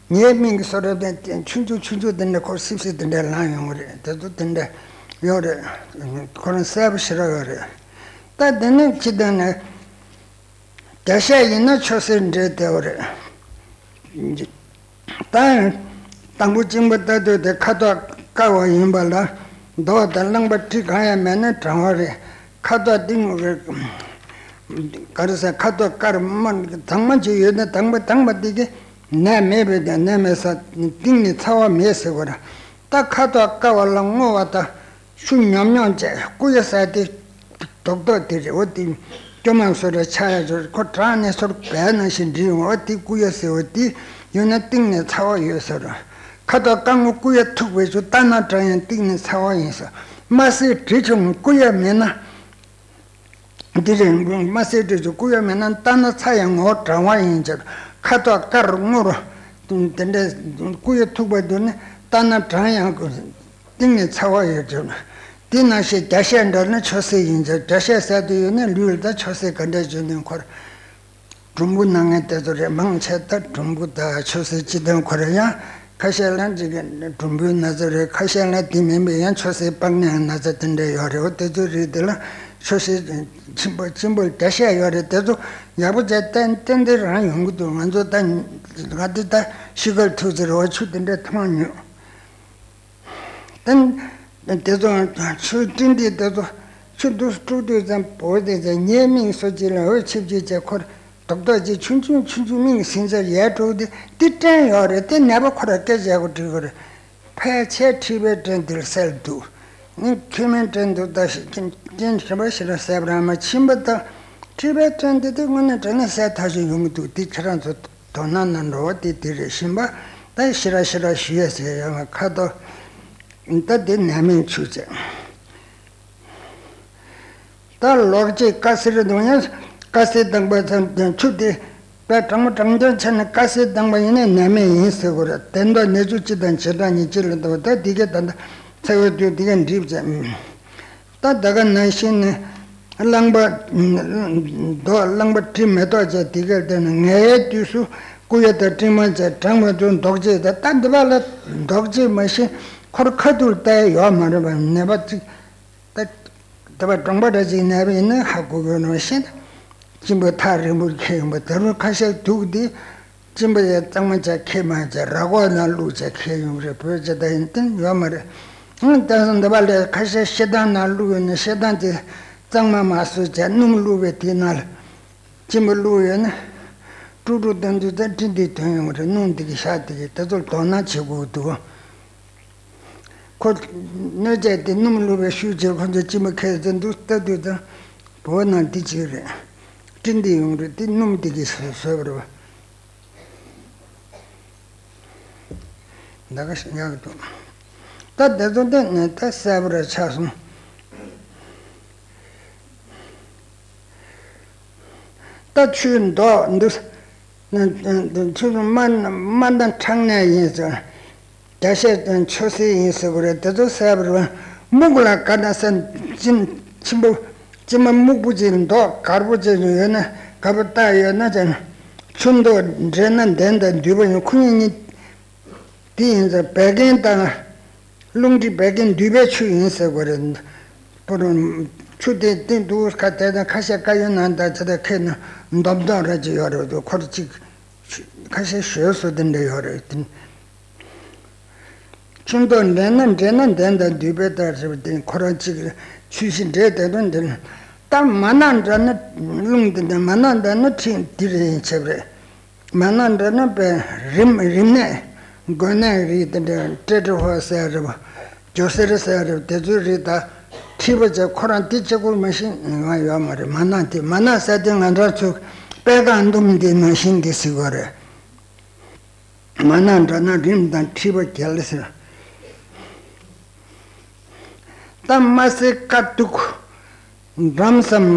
ཉེས་དམིགས་ཀྱི་བཟོ་འདྲ་དང་ཆུང་ཆུང་ཆུང་ཆུང་དེ་འདྲ་ཁོ་སིབ་སིབ་དེ་འདྲ་ལངས་ཡོང་གི་རེད། དེ་ཚོ་དེ་འདྲ་ཡོད་རེད། ཁོ་རང་གསལ་པོ་ཞེ་དྲག་ཡོད་རེད། ད་དེ་ནས་ཅི་བཏང་ནས། བརྒྱ་བཤད་ཡིན་ན་ཆོས་སེར་འདྲེས་བསྡད་པ་རེད། ད་དང་པོ་གཅིན་པ་ལྟ་དུས་དེ་ཁ་དོག་དཀར་བ་ཡིན་པ་ལ་མདོག་དང་རླངས་པ་དྲི་གང་ཡང་མེད་ན་གྲང་བ་རེད། ཁ་དོག་ཏིང་ངེ་ ག་རེ་ཟེར། ཁ་དོག་དཀར་དམར་དྭངས་མ་ཅིག་ཡོད་ན། དྭངས་པ་དྭངས་པ་དེ་གི་ནད་མེད་པའི་དེ། ནད་མེད་ས་གཏིང་ནས་ཚ་བ་མེད་ཟེར་བ་རེད། ད་ཁ་དོག་དཀར་བ་ལ་སྔོ་བ་དང་ཆུ་ཉོབ་ཉོབ་བྱས། ཀུ་ཡ་ཟེར་དེ་རྡོག་རྡོག་དེ་རེད། འོ་དེ་སྐྱོ་མ་བཟོ་འདྲ་ཆགས་ཡ་ཅིག་རེད། ཁོ་དྲངས་ནས་སོར་བལ་ནང་བཞིན་འདྲིས་ཡོང་། འོ་དེ་ཀུ་ཡ་ཟེར་བ་དེ་ཡོད་ན་གཏིང་ནས་ཚ་བ་ཡོད་ཟེར། ཁ་དོག་དཀར་སྔོ་ཀུ་ཡ་ཐུག་པའི་ཆུ་ལྟ་ན་གྲང་ཡང་གཏིང་ནས་ཚ་བ་ཡིན་ཟེར། དམར་སེར་དྲི་ཆུང་ཀུ་ཡ་མེད་ན། འདི་རེད། དམར་སེར་དྲི་ཆུང་ཀུ་ཡ་མེད་ན། ལྟ་ན་ཚ་ཡང་ངོ་བོ་གྲང་བ་ཡིན་ཕྱིར། ཁ་དོག་དཀར་སྔོ་རུ་དེ་འདྲ་ཀུ་ཡ་ཐུག་པ་དེ་ནི་ལྟ་ན་གྲང་ཡང་གཏིང་ནས་ཚ་བ་ཡོད་ཕྱིར། དེ་ནང་བཞིན་རྒྱ་ཤད་འདྲ་ནི་ཆུ་སེར་ཡིན་ཕྱིར། རྒྱ་ཤད་ཟེར་དུ་ཡོད་ན་ལུས་ལ་ད་ཆུ་སེར་ག་འདྲ་བྱུང་ནས་འཁོར། གྲུམ་བུ་ནང་ངན་དེ་ཚོ་རེད། མང་ཆེ་ད་གྲུམ་བུ་དང་ཆུ་སེར་ཅི་དང་འཁོར་ཡང་། ཁ་ཤས་ལ་ཅིག་གྲུམ་བུའི་ན་ཚ་རེད། ཁ་ཤས་ལ་དེ་མིན་པའི་ཡང་ཆུ་སེར་པགས་ནད་ན་ཚ་དེ་འདྲ་ཡོད་རེད། འོ་དེ་ཚོའི་རིགས་དེ་ལ་ཆུ་སེར་གཅིན་པ། གཅིན་པ་རྒྱ་ཤད་ཡོད་རེད། དེ་ཚོ་ཡག་པོ་བྱས་ཏན་ཏན་ཏན་རང་ཡོང་གི་འདུག་ང་ཚོ་ད་ང་དེ་ད་ཤི་ཁར་ཐུག་ཟེར་བ་ཆུ་དེ་འདྲ་འཐུང་མྱོང་། དེ་ཚོ་ཆུ་སྤྲིན་དེ་དེ་ཚོ་ཆུ་དུ་དཀྲུག་དུས་ཙམ་པོ་དེ་ཚོ་ངའི་མིག་སོ་གཅིག་ལ་འོད་ཆིབ་ཆིབ་བྱས། ཁོར་རྡོག་རྡོག་ཅིག་ཆུང་ཆུང་ཆུང་ཆུང་མིག་ཟིན་ཚར་ཡལ་འགྲོ་དེ། དེ་སྐྲན་ཡོད་རེད། དེ་ནད་པ་ཁོ་ར་སྐད་ཆ་གོ་འདྲི་གོ་རེད། ཕལ་ཆེར་མཁྲིས་པའི་སྐྲན་དེར་གསལ་འདུག་ནི་མཁལ་མའི་སྐྲན་འདུག་ད་ཤི་སྐྲན་ཞིམ་པ་ཞེ་དྲག་གསལ་པོ་རང་མ་ཕྱིན་པ་དང་། མཁྲིས་པའི་སྐྲན་དེ་དེ་དངོས་གནས་དྲན་ན་གསལ་ཐག་ཆོད་ཡོང་གི་འདུག་དེ་ཁྱེད་རང་ཚོ་དོ་སྣང་གནང་རོགས། དེ་དེ་རེད། ཞིམ་པ་ད་ཞེ་དྲག་ཞེ་དྲག་ཞུ་ཡས་ཟེར་ཡོད་མ། ཁ་དོག་ད་དེ་ནད་མེད་ཆུ་བྱས། ད་ལོག་ཅིག་དཀར་སེར་དང་ཡང་། དཀར་སེར་ལྡང་བ་ཙམ་དང་ཆུ་དེ་དཔེ་གྲང་མོ་གྲང་འཇམ་ཆ་ནས་དཀར་སེར་ལྡང་བ་ཡིན་ན་ནད་མེད་ཡིན་ཟེར་དགོས་རེད། དེ་འདྲ་ནད་ཚུལ་སྤྱི་དང་བྱེ་བྲག་གཉིས་སྤྱི་ལ་འདུ་བ། ད་དེ་གས་ད་ལྟ་ཚ་བའི་དུས་དེ་གས་འགྲིབ་བྱས། ད་ད་ག་ནང་བཞིན་ནི་རླངས་པ་མདོག་རླངས་པ་དྲི་མེ་ཏོག་བྱས། དེ་གས་དེ་ནི་ངལ་བའི་དུས་སུ་ཀུ་ཡ་དང་སྤྲིན་མ་བྱས། གྲང་བའི་དུས་མདོག་བྱེད་དེ། ད་འདི་བ་ལ་མདོག་བྱེད་མ་ཤེས། ཁོར་ཁ་ཐུག་ལྟ་ཡ་ཡོད་མ་རེད་པ། ནད་པ་གཅིག་ད་ལྟ་བ་གྲོང་པ་འདྲ་ཅིག་ནད་པ་ཡིན་ན་ཧ་གོ་གི་ཡོད་ནོ་ཤེས། གཅིན་པ་ཐག་རིང་པོར་འཁྱེར་ཡོང་པ་དེ་རུ་ཁ་ཤས་དུག་དེ་གཅིན་པ་ཡ་གཙང་མ་བྱས་འཁྱེར་མ་བྱས། ར་སྒོག་ནང་བླུགས་བྱས་འཁྱེར་ཡོང་རེད། བོད་ཇི་ལྟར་ཡིན་བསྟན་ཡོད་མ་རེད། ཨང་། དེང་སང་འདི་བ་ལས་ཁ་ཤས་ཤེལ་ཐང་ནང་བླུགས་ཡོད་ན་ཤེལ་ཐང་དེ་གཙང་མ་མ་བཟོས་བྱས་སྣུམ་བླུགས་པའི་དེའི་ནང་ལ་གཅིན་པ་བླུགས་ཡོད་ན་དཀྲུག་དཀྲུག་བཏང་དུས་ཙམ་སྤྲིན་དེ་ཐོན་ཡོང་རེད། སྣུམ་དེ་གི་ཤ་དེ་གི་དེ་ཚོར་དོ་སྣང་བྱེད་དགོས་འདུག་ཁོ་སྣོད་ཆས་དེ་སྣུམ་བླུགས་པའི་ཤུགས་ཀྱིས་ཁོ་ཚོ་གཅིན་པ་ཁྱེར་ཚེ་འདུག་ལྟ་དུས་ཙམ་བོད་ནང་འདི་གཅིག་རེད། སྤྲིན་འདི་ཡོང་རེད། དེ་སྣུམ་འདི་གིས་བཟོས་པ་རེད་པ། ད་ག་ཞིག་ཡག་འདུག་ད་དེ་ཚོ་བལྟས་ནས་ད་གསལ་པོ་རེ་ཆགས་སོང་། ད་ཆུའི་མདོག་འདི། ཆུ་དམར་དམར་ནི་ཁྲག་ནད་ཡིན་ཟེར། རྒྱ་ཤད་ཆུ་སེར་ཡིན་ཟེར་གི་རེད། དེ་ཚོ་གསལ་པོ་རེད། སྨུག་ལ་དགའ་ན་ཟེར། གཅིན་གཅིན་པ་གཅིན་པ་སྨུག་པོ་ཅིག་མདོག་དཀར་པོ་ཅིག་ཡོད་ན། དཀར་པོ་བཏགས་ཡོད་ན་ཅང་། ཆུ་མདོག་འདྲེས་ན་ལྡན་དང་འདུས་པ་ཡིན། ཁོ་གཉིས་གཉིས་དེ་ཡིན་ཟེར། བད་ཀན་དང་། རླུང་མཁྲིས་བད་ཀན་འདུས་པའི་ཆུ་ཡིན་ཟེར་དགོས་རེད། པོ་རུ་ཆུ་དེ་སྟེང་དུ་ཁ་དེ་དང་ཁ་ཤས་དཀར་ཡོད་ན་ད་ཇི་ལྟར་ཁེ་ན་འདོམ་འདོམ་ར་ཅིག་ཡོད་རེད། ཁོར་ཅིག་ཁ་ཤས་ཞོལ་སོ་དེ་འདྲ་ཡོད་རེད། ཆུ་མདོག་འདྲེས་ན་འདྲེས་ན་ལྡན་དང་འདུས་པའི་ལྟར་ཟེར་བ་དེ་ཁོ་རང་ཅིག་ཆུ་བཞི་འདྲེས་དེ་དང་འདྲེས་ན། ད་མ་ན་འདྲ་ན་རླུང་དེ་འདྲ། མ་ན་འདྲ་ན་མཁྲིས་འདི་རེད་ཡིན་ཆེ་བ་རེད། མ་ན་འདྲ་ན་པའི་རིམས་རིམས་ནད། འགོས་ནད་རིགས་དེ་འདྲ་ཀྲེ་ཀྲི་ཧོ་ཟེར་རེད་པ། ཇོ་སེར་ཟེར་རེད་པ། དེ་ཚོའི་རིགས་ད་མཁྲིས་པ་བྱས། ཁོ་རང་དེ་གཅིག་པོ་མ་ཤི་ང་ཡོད་མ་རེད། མ་ན་དེ་མ་ན་ཟེར་དེ་ང་འདྲ་ཚོས་པད་ཁ་འདུམ་དེ་ནང་བཞིན་དེ་ཟེར་གི་རེད། མ་ན་འདྲ་ན་རིམས་དང་མཁྲིས་པ་རྒྱལ་ཟེར། ད་དམར་སེར་དཀར་དུག་འགྲམ་ཟམ།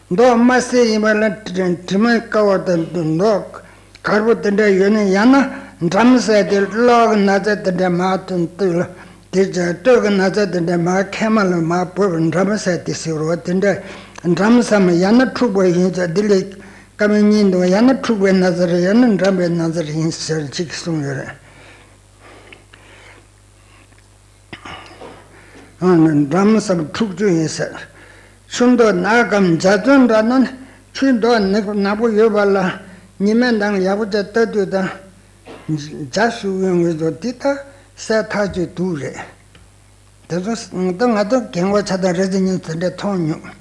མདོག་དམར་སེར་ཡིན་པ་ལ་དྲི་མ་དཀར་བ་དང་མདོག་དཀར་པོ་དེ་འདྲ་ཡོད་ན། ཡང་ན་འགྲམ་ཟེར་དེ་གློ་བའི་ན་ཚ་དེ་འདྲ་མར་ཐོན་དུས་ལ་དེ་ཅང་སྟོད་ཀྱི་ན་ཚ་དེ་འདྲ་མར་མཁལ་མ་ལ་མར་བབས་པ་འགྲམ་ཟེར་དེ་ཟེར་རོ། དེ་འདྲ་འགྲམ་ཟམ། ཡང་ན་འཁྲུགས་པ་ཡིན་ཙང་དེ་ལས་སྐར་མ་གཉིས་འདུག་ཡང་ན་འཁྲུགས་པའི་ན་ཚ་རེད། ཡང་ན་འགྲམ་པའི་ན་ཚ་རེད་ཡིན་ཟེར་ཅིག་གསུངས་ཡོད་རེད། འགྲམ་ཟམ་འཁྲུག་རྒྱུ་ཡིན་ཟེར། ཆུ་མདོག་ནག་གམ་འཇའ་ཚོན་འདྲ་ན། ཆུ་མདོག་ནག་ནག་པོ་ཡོད་པ་ལ་ཉི་མའི་མདངས་ཡག་པོ་བྱས་ལྟ་དུས་དང་འཇའ་ཟུག་ཡོང་གི་འདུག་དེ་ད་གསལ་ཐག་ཆོད་འདུག་རེད། དེ་ཚོ་ད་ང་ཚོ་རྒན་གོག་ཆགས་དང་རེ་ཟིན་ཉིན་དེ་འདྲ་མཐོང་མྱོང་།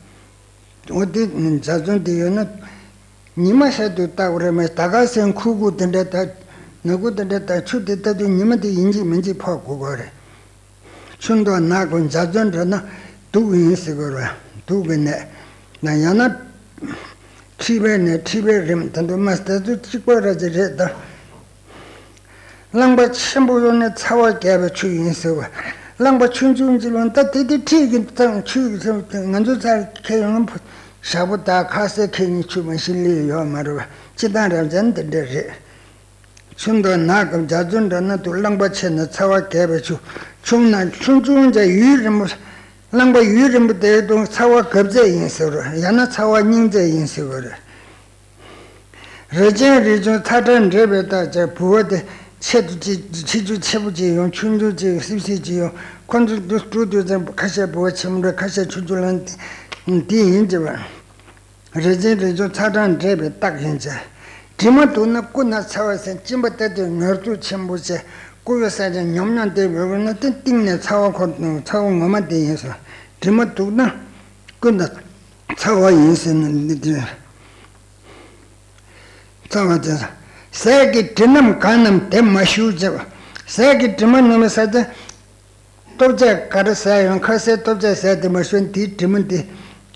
འོ་དེ་འཇའ་ཚོན་དེ་ཡོད་ན། ཉི་མ་ཤར་དུས་ལྟ་བ་རེད་མ། ད་ག་སེ་ཁུ་ཁུ་དེ་འདྲ་ད། ནག་ཁུ་དེ་འདྲ་ད་ཆུ་དེ་ལྟ་དུས་ཉི་མ་དེ་ཡིན་གཅིག་མིན་གཅིག་ཕོག་དགོས་པ་རེད། ཆུ་མདོག་ནག་གི་འཇའ་ཚོན་འདྲ་ན་དུག་ཡིན་ཟེར་དགོས་རེད། དུག་གི་ནད། ན་ཡང་ན། མཁྲིས་པའི་ནད། མཁྲིས་པའི་རིམས་དེ་ཚོ་མ་དེ་ཚོ་གཅིག་པ་ར་ཅིག་རེད་ད། རླངས་པ་ཆེན་པོ་ཡོང་ནས་ཚ་བ་རྒྱས་པའི་ཆུ་ཡིན་ཟེར་བ། རླངས་པ་ཆུང་ཆུང་ཅིག་ལོན་ད་དེ་དེ་ཁྲིད་ཀྱི་གཙང་ཆུ་ང་ཚོ་ཚ་ཁེ་ཡོང་ཞག་པོ་དག་ཁ་སེ་ཁེ་ཉིན་ཆུ་མ་ཤི་ལི་ཡོད་མ་རེད་བ། སྤྱི་བཏང་རབ་འབྱམས་དེ་འདྲ་རེད། ཆུ་མདོག་ནག་གམ་འཇའ་ཚོན་འདྲ་ན་དུ་རླངས་པ་ཆེ་ན་ཚ་བ་རྒྱས་པའི་ཆུ། ཆུང་ན་ཆུང་ཆུང་ཅག་ཡུན་རིང་པོ། རླངས་པ་ཡུན་རིང་པོ་དེའི་དུ་ཚ་བ་གབ་རྫས་ཡིན་ཟེར་བ་རེད། ཡང་ན་ཚ་བ་རྙིང་རྫས་ཡིན་ཟེར་བ་རེད། རི་ཆེན་རི་ཆུང་ཚ་གྲང་འདྲེས་པའི་རྟགས་ཅན་བུ་བ་དེ་ཆེ་དུ་ཅི་ཆེ་ཆུང་ཆེ་པོ་ཅིག་ཡོང་ཆུང་ཆུང་ཅིག་སིབ་སིབ་ཅིག་ཡོང་། ཁོ་ཚོ་དུ་དྲུག་དུས་ཙམ་ཁ་ཤས་བུ་བ་ཆེན་པོ་འདྲ་ཁ་ཤས་ཆུང་ཆུང་ལ་འདི་ཡིན་གྱི་བ། རི་ཆེན་རི་ཆུང་ཚ་གྲང་འདྲེས་པའི་རྟགས་ཡིན་ཅེ། དྲི་མ་དུག་ན་སྐུ་ན་ཚ་བ་སེམས་གཅིན་པ་ལྟ་དུས་ངལ་དུབ་ཆེན་པོ་ཅེ། སྐུ་བའི་ས་ཆ་ཉོབ་ཉོབ་དེ་བོད་བོད་ན་དེ་གཏིང་ནས་ཚ་བ་ཁོ་ཚ་བ་ངོ་མ་དེ་ཡིན་སོ། དྲི་མ་དུག་ན་སྐུ་ན་ཚ་བ་ཡིན་ཟེར་ན་འདི་དུས། རྩ་བ་དེ། ཟས་ཀྱི་དྲི་མནམ་གང་བསྣམས་དེ་མ་ཞུ་བྱེད་པ། ཟས་ཀྱི་དྲི་མ་བསྣམས་ས་དེ། ལྟོ་ཆས་ག་རེ་ཟས་ཡང་ཁ་ཟས་ལྟོ་ཆས་ཟས་དེ་མ་ཞུ་དེའི་དྲི་མ་དེ།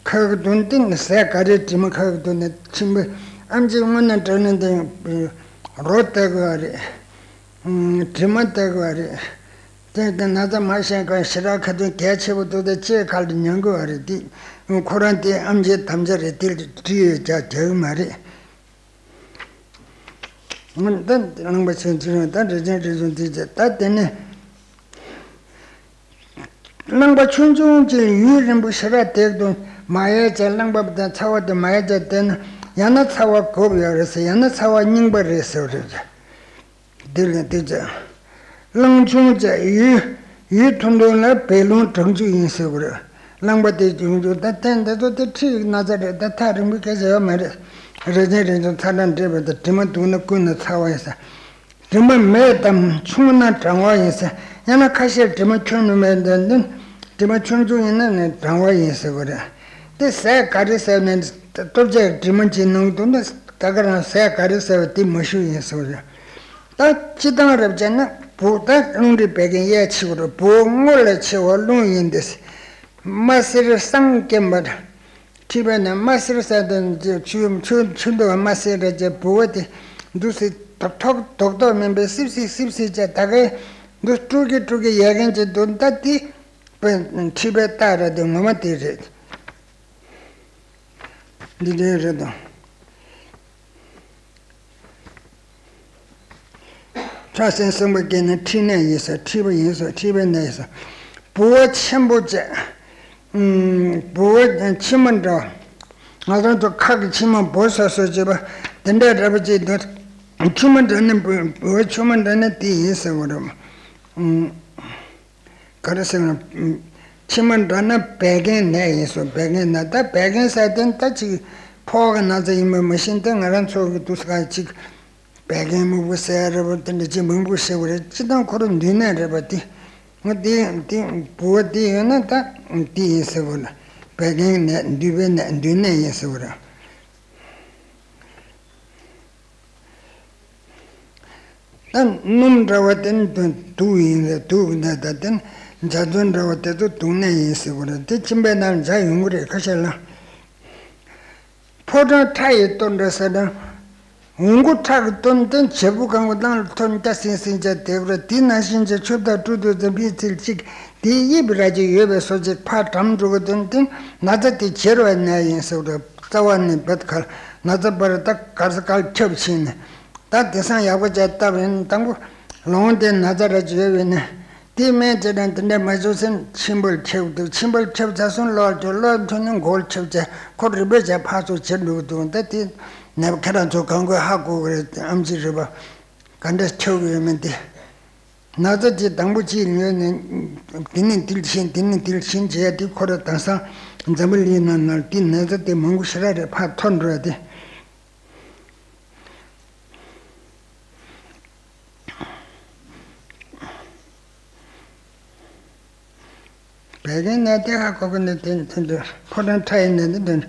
ཁ་གི་དོན་དེ་ནི་ཟས་ག་རེའི་དྲི་མ་ཁ་གི་དོན་དེ་ཕྱིན་པས་ཨམ་ཆི་སྔོན་ན་དྲག་ན་དེ་རོ་ལྟ་དགོས་པ་རེད། དྲི་མ་ལྟ་དགོས་པ་རེད། དེ་དེ་ན་ཚ་མ་ཤེས་གང་ཞེ་དྲག་ཁ་ཏོན་གལ་ཆེ་པོ་འདུག་སྟེ་ལྕེ་ཁ་ལ་ཉན་དགོས་པ་རེད་དེ། ཁོ་རང་དེ་ཨམ་ཆིའི་དམ་བཅའ་རེད་དེ་བྲིས་ཡོད་ཀྱང་རྒྱག་གི་མ་རེད། འོན་ཏེ་རླངས་པ་ཆེན་ཆེན་ད་རི་ཆེན་རི་ཆུང་དེ་ཅེ་ད་དེ་ནི། རླངས་པ་ཆུང་ཆུང་ཅིག་ཡུན་རིང་པོ་ཞེ་དྲག་བསྡད་དུ་མ་ཡལ་ཅེ་རླངས་པ་དང་ཚ་བ་དེ་མ་ཡལ་ཅེ་བསྡད་ན་ཡང་ན་ཚ་བ་འགོག་ཡོད་རེད་ཟེར་ཡང་ན་ཚ་བ་རྙིང་པ་རེད་ཟེར་བ་རེད། འདི་ལ་འདི་ཚོ། རླངས་ཆུང་བྱས་ཡུལ། ཡུལ་ཐུང་ཐུང་ལ་བད་རླུང་གྲང་ཆུ་ཡིན་ཟེར་བ་རེད། རླངས་པ་དེ་ཆུང་ཆུང་ད་ཐེངས་འདི་ཚོ་དེ་ཁྲིད་ན་ཚ་རེད་ད་ཐག་རིང་པོའི་སྐད་ཆ་ཡོད་མ་རེད། རི་ཆེན་རི་ཆུང་ཚ་གྲང་འདྲེས་པ་དང་དྲི་མ་དུག་ན་ཀུན་ན་ཚ་བ་ཡིན་ཟེར། དྲི་མ་མེད་དམ་ཆུང་ན་གྲང་བ་ཡིན་ཟེར། ཡང་ན་ཁ་ཤས་དྲི་མ་ཁྱོན་ནས་མེད་འདི་འདི། དྲི་མ་ཆུང་ཆུང་ཡིན་ན་ནི་གྲང་བ་ཡིན་ཟེར་བ་རེད། དེ་ཟས་ག་རེ་ཟས་ནས་ལྟོ་ཆས་དྲི་མ་གྱི་ནང་དུ་ནི་ད་ག་རང་ཟས་ག་རེ་ཟས་པ་དེ་མ་ཞུ་ཡིན་ཟེར་བ་རེད། ད་སྤྱི་བཏང་རབ་བྱས་ན་བུ་ད་རླུང་མཁྲིས་བད་ཀན་གཡས་ཕྱི་བ་རེད། བུ་སྔོ་ལ་ཕྱི་བ་རླུང་ཡིན་ཏེ། རྨ་སེར་སངས་སྐེམ་པ། མཁྲིས་པ་ནི་རྨ་སེར་ཟས་དང་ཆུ་ཆུ་ཆུ་འདུ་བ་རྨ་སེར་རེད་ཅེས་བུ་བ་དེ་འདུག་སེ་ཐོག་ཐོག་ཐོག་ཐོག་མིན་པའི་སིབ་སིབ་སིབ་སིབ་བྱས་ད་གའི་འདུག་དཀྲུག་གི་དཀྲུག་གི་ཡལ་གན་གྱི་འདུག་ད་དེ་མཁྲིས་པའི་རྟགས་རེད་དེ་ངོ་མ་དེ་རེད། འདི་འདྲའི་རེད་དང་། ཁྲག་སྲིན་སྲིན་པོ་སྐྱེས་ནས་མཁྲིས་ནད་ཡིན་ཟེར་མཁྲིས་པ་ཡིན་ཟེར་མཁྲིས་པའི་ནད་ཡིན་ཟེར། ལྦུ་བ་ཆེན་པོ་བཅས། ལྦུ་བ་མཆིལ་མ་འདྲ་བ། ང་ཚོ་ཚོ་ཁ་གི་མཆིལ་མ་སྦོ་སོ་སོ་བྱེད་པ་དེ་འདྲའི་རེད་པ་ཅིག་འདུག་མཆིལ་མ་འདྲ་ན་ལྦུ་བ་མཆིལ་མ་འདྲ་ན་དེ་ཡིན་ཟེར་བ་རེད། ག་རེ་ཟེར་ན། མཆིལ་མ་འདྲ་ན་བད་ཀན་ནད་ཡིན་སོ་བད་ཀན་ནད་ད་བད་ཀན་ཟེར་དེ་ད་ཅིག་ཕོག་གི་ན་ཚ་ཡིན་པ་མ་ཤེས་ཏེ་ང་རང་ཚོ་གི་དུས་སྐབས་ཅིག་བད་ཀན་སྨུག་པོ་ཟེར་རེད་པ་དེ་འདྲ་ཅིག་མང་པོ་ཤེས་པ་རེད་སྤྱི་བཏང་ཁོ་རང་འདུས་ནད་རེད་པ་དེ། ང་དེ་དེ་བུ་བ་དེ་ཡོད་ན་ད་དེ་ཡིན་ཟེར་བ་ལ་བད་ཀན་ནད་འདུས་པའི་ནད་འདུས་ནད་ཡིན་ཟེར་བ་རེད། ད་སྣུམ་འདྲ་བ་དེ་ནི་དུག་ཡིན་རེད་དུག་ནད་ད་དེ་ནི་འཇའ་ཚོན་འདྲ་བ་དེ་ཚོ་དུག་ནད་ཡིན་ཟེར་བ་རེད་དེ་མཆིན་པའི་ནང་འཇའ་ཡོང་གི་རེད་ཁ་ཤས་ལ། ཕོ་བྲང་ཁྲ་ཡི་སྟོད་འདྲ་ཟེར་ན། འོང་སྒོ་ཁྲག་གི་སྟོད་དེ་བྱེད་པོ་གང་གི་ནང་ལ་ཐོན་སྐྱ་སིང་སིང་བྱས་དེ་ག་རེད་དེ་ནང་བཞིན་གྱི་ཆུ་དང་སྤྲུལ་དུ་འཛིན་པའི་ཚིལ་གཅིག་དེའི་དབྱིབས་ར་ཅིག་ཡོད་པའི་སོ་གཅིག་ཕར་གྲམ་འགྲོ་གི་དོན་དེ་ན་ཚ་དེ་བྱེར་བའི་ནད་ཡིན་ཟེར་བ་རེད་རྩ་བ་ནས་བེད་ཁར་ན་ཚ་པར་ད་གར་ས་གར་ཁྱབ་ཕྱིན་ནས། ད་དེང་སང་ཡག་པོ་བྱས་བཏབ་ཡིན་དང་པོ་ལོང་དེ་ན་ཚ་ར་ཅིག་ཡོད་པས་ནི་དེ་སྨན་བྱེད་དང་དེ་འདྲ་མ་བྱུང་ཚེ་མཆིན་པར་ཁྱབ་འདུག་མཆིན་པར་ཁྱབ་ཚར་སོང་གློ་བ་ཁྱབ་གློ་བ་ཁྱབ་ནས་མགོ་ཁྱབ་བྱས་ཁོ་རིམ་པས་བྱས་ཕར་ཚུར་བྱེད་འགྲོ་གི་འདུག་ད་དེ་ནད་པ་ཁྱེད་རང་ཚོ་གང་དགོས་ཧ་གོ་གི་རེད་ཨམ་ཆི་རེད་པ་ག་འདྲ་ཁྱབ་གི་ཡོད་མེད་དེ་ན་ཚ་དེ་དང་པོ་གཅིག་ཉོས་ནས་དེ་ནས་དེ་ལ་ཕྱིན་དེ་ནས་དེ་ལ་ཕྱིན་བྱས་དེ་ཁོ་ར་དེང་སང་འཛམ་བུ་གླིང་ནང་ན་དེ་ན་ཚ་དེ་མང་པོ་ཞེ་དྲག་རེད་ཕར་འཐོར་འགྲོ་ཡ་དེ། བད་ཀན་ནད་དེ་ཧ་གོ་གི་འདུག་དེ་དེ་འདྲ་ཕོ་བྲང་ཁྲ་ཡི་ནད་དེ་འདྲ།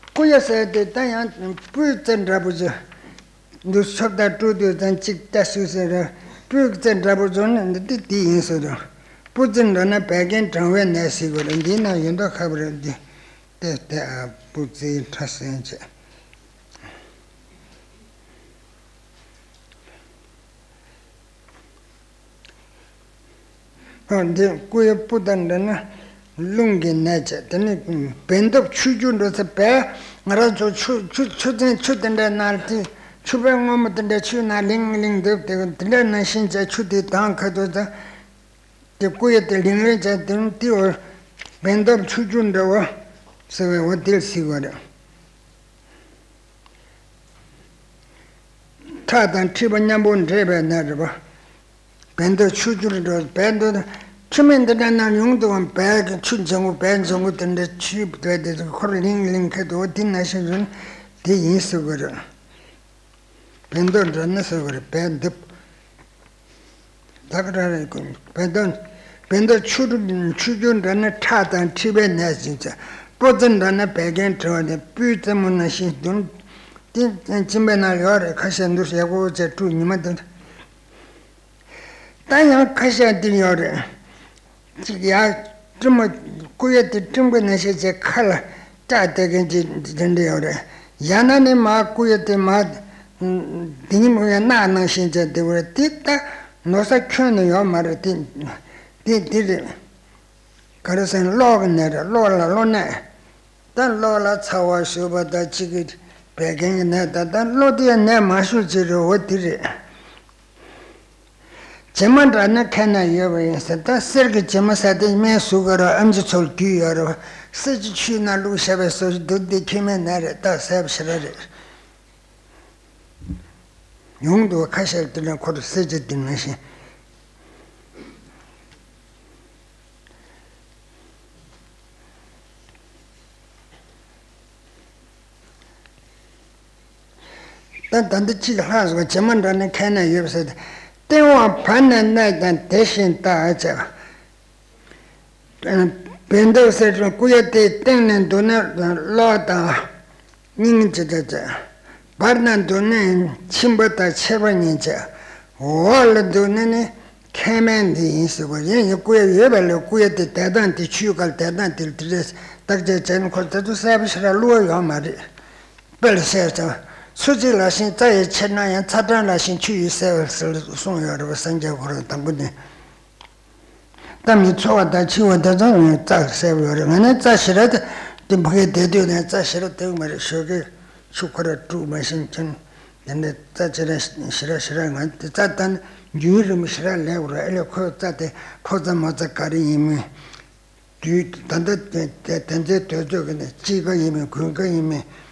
སྐུ་ཡ་ཟེར་དེ་ད་ཡང་སྤུས་ཙམ་འདྲ་པོ་ཅིག་འདུག་ཆོབ་དང་སྤྲུག་དུས་ཙམ་གཅིག་ལྟ་སུས་ཟེར་ར། སྤུས་ཙམ་འདྲ་པོ་བཟོ་ན་འདི་དེ་དེ་ཡིན་ཟེར་ར། སྤུ་རྩི་འདྲ་ན་བད་ཀན་གྲང་བའི་ནད་ཟེར་དགོས་ར། འདིའི་ནང་ཡོད་མདོག་ཁ་པོ་རེད་འདི། དེ་དེ་ཨ་སྤུ་རྩི་ཕྲ་སེན་བྱས། འདི་སྐུ་ཡི་སྤུ་དང་འདྲ་ན་རླུང་གི་ནད་བྱས། དེ་ནི་བལ་འདབ་ཆུ་རྒྱུན་འགྲོ་ཚེ་བལ་ང་རང་ཚོ་ཆུ་ཆུ་ཆུ་ཚན་ཆུ་དེ་འདྲའི་ནང་དེ་ཆུ་བལ་སྔོན་མོ་དེ་འདྲའི་ཆུའི་ནང་ལིང་ལིང་འདུག་དེ་དེ་འདྲའི་ནང་བཞིན་བྱས་ཆུ་དེ་དྭངས་ཁ་དོ་ཚེ་དེ་སྐུ་ཡི་དེ་ལིང་ལིང་བྱས། དེ་དེ་འོ་བལ་འདབ་ཆུ་རྒྱུན་འདྲ་བོ་ཟེར་བའི་འོ་དེ་ལ་ཟེར་བ་རེད། ཁྲག་དང་མཁྲིས་པ་མཉམ་པོ་འདྲེས་པའི་ནད་རེད་པ། བལ་འདབ་ཆུ་རྒྱུན་འགྲོ། བལ་འདབ་ཆུ་སྨད་འདི་འདྲ་ན་ཉུང་དུ་བ། བལ་གྱི་ཆུ་ལྗང་གུ་བལ་ལྗང་གུ་དེ་འདྲ་ཆུ་བལ་དེ་ཁོར་ལིང་ལིང་ཁ་དོ་དེ་ན་ཤི་རུན་དེ་ཡིན་ཟེར་གི་རེད། བལ་འདབ་འདྲ་ན་ཟེར་གི་རེད། བལ་འདབ། ད་ག་རང་རེད་ཀུན། བལ་འདབ་བལ་འདབ་ཆུ་རུ་ཆུ་རྒྱུན་འདྲ་ན་ཁྲག་དང་མཁྲིས་པའི་ནད་ཟིན་ཚེ། སྤུ་རྩི་འདྲ་ན་བད་ཀན་གྲང་བའི་ནད། སྤུས་རྩི་མོ་ན་ཤི་རུན། དེ་གཅིན་པའི་ནང་ཡོད་རེད། ཁ་ཤས་འདུག་ཡག་པོ་བྱས་སྤྲུག་ཉི་མ་དེ། ད་ཡང་ཁ་ཤས་འདིར་ཡོད་རེད། གཅིག་ཡ་སྤྲིན་མོ་སྐུ་ཡ་དེ་སྤྲིན་པ་ནང་བཞིན་བྱས་ཁ་ལ་སྐྲ་བཏེག་མཁན་གྱི་དེ་འདྲ་ཡོད་རེད། ཡང་ན་ནི་མ་སྐུ་ཡ་དེ་མ་འདི་ཉིན་མོ་ཡ་གནག་ནང་བཞིན་བྱས་དེ་བ་རེད། དེ་ད་ནོར་ས་ཁྱོན་ནས་ཡོད་མ་རེད། དེ་དེ་དེ་རེད། ག་རེ་ཟེར་ན་གློ་གི་ནད་རེད། གློ་ལ་གློ་ནད། ད་གློ་ལ་ཚ་བ་ཞུགས་པ་དང་གཅིག་གི་བད་ཀན་གྱི་ནད་ད་ད་གློ་དེ་ནད་མ་ཞུགས་ཅིག་རེད། འོ་དེ་རེད། བྱེ་མ་འདྲ་ན་མཁལ་ན་ཡོད་པ་ཡིན་ཟེར། ད་གསེར་གྱི་བྱེ་མ་ཟེར་དེ་སྨན་ཟུག་ག་ར་ཨམ་ཆི་ཚོལ་རྒྱུས་ཡོད་རེད། གསེར་གྱི་ཆུའི་ནང་བླུགས་བཞག་པའི་སོ་སོ་འདུག་འདི་ཁྱོན་མེད་ནད་རེད། ད་གསལ་པོ་ཞེ་དྲག་རེད། ཉུང་དུ་ཁ་ཤས་དེ་ལ་འཁོར་གསེར་གྱི་དེ་ནང་བཞིན། ད་ད་འདི་གཅིག་ལྷག་སོང་། བྱེ་མ་འདྲ་ན་མཁལ་ན་ཡོད་ཟེར་ཏེ། སྟེང་འོག་བར་ནས་གནས་ཀྱང་དེ་བཞིན་ལྟ་བྱས། བལ་འདབ་ཟེར་བའི་སྐུ་ཡ་དེའི་སྟེང་ནས་འདུག་ན་གློ་དང་སྙིང་ཅི་ལྟ་བྱས། བར་ན་འདུག་ན་མཆིན་པ་དང་མཆེར་པ་གཉིས་བྱས། འོག་ལ་འདུག་ན་ནི་མཁལ་མའི་འདི་ཡིན་ཟེར་བ་ཡིན། ཡིན་སྐུ་ཡ་ཡོད་པ་ལས་སྐུ་ཡ་དེ་དེ་དང་དེ་ཆུའི་ག་ལ་དེ་དང་དེ་ལ་དེ་རེད་བརྟག་དཔྱད་བྱས་ན་ཁོ་དེ་ཚོ་གསལ་པོ་ཞེ་དྲག་བླུ་བ་ཡོད་མ་རེད། དཔེ་ལ་བཤད་ཙང་། ཚོད་ཅིག་ལ་ཤིང་རྩ་ཡིས་ཆེར་ན་ཡང་། ཚ་གྲང་ལ་ཤིང་ཆུ་ཡིས་སེལ་བར་གསུངས་ཡོད་རེད་པ། སངས་རྒྱས་ཁོ་རང་དང་པོ་ནས། ད་མི་ཚོ་བ་དང་འཆི་བ་དེ་ཚོ་ཡང་རྩ་གསལ་པོ་ཡོད་རེད། ང་ནི་རྩ་ཞེ་དྲག་དེ་ཕ་གིར་བསྡད་དུས་ནས་རྩ་ཞེ་དྲག་དེ་མ་རེད། ཞོགས་ཀས་ཆུ་ཁོ་ར་དཀྲུག་མ་ཤེས་མཁན་དེ་འདྲའི་རྩ་ཞེ་དྲག་ཞེ་དྲག་ཞེ་དྲག་ང་དེ་རྩ་ད་ནི་རྒྱུན་རིང་པོ་ཞེ་དྲག་ལས་དགོས་རེད། ཨ་ལས་ཁོའི་རྩ་དེ་ཕོ་རྩ་མོ་རྩ་ག་རེ་ཡིན་མིན། དུས་ད་ལྟ་དེ་དེ་དེ་ཚོའི་དུས་ཚོད་ཀྱི་ནི་དཔྱིད་ཀ་ཡིན་མིན་དགུན་ཁ་ཡིན་མིན།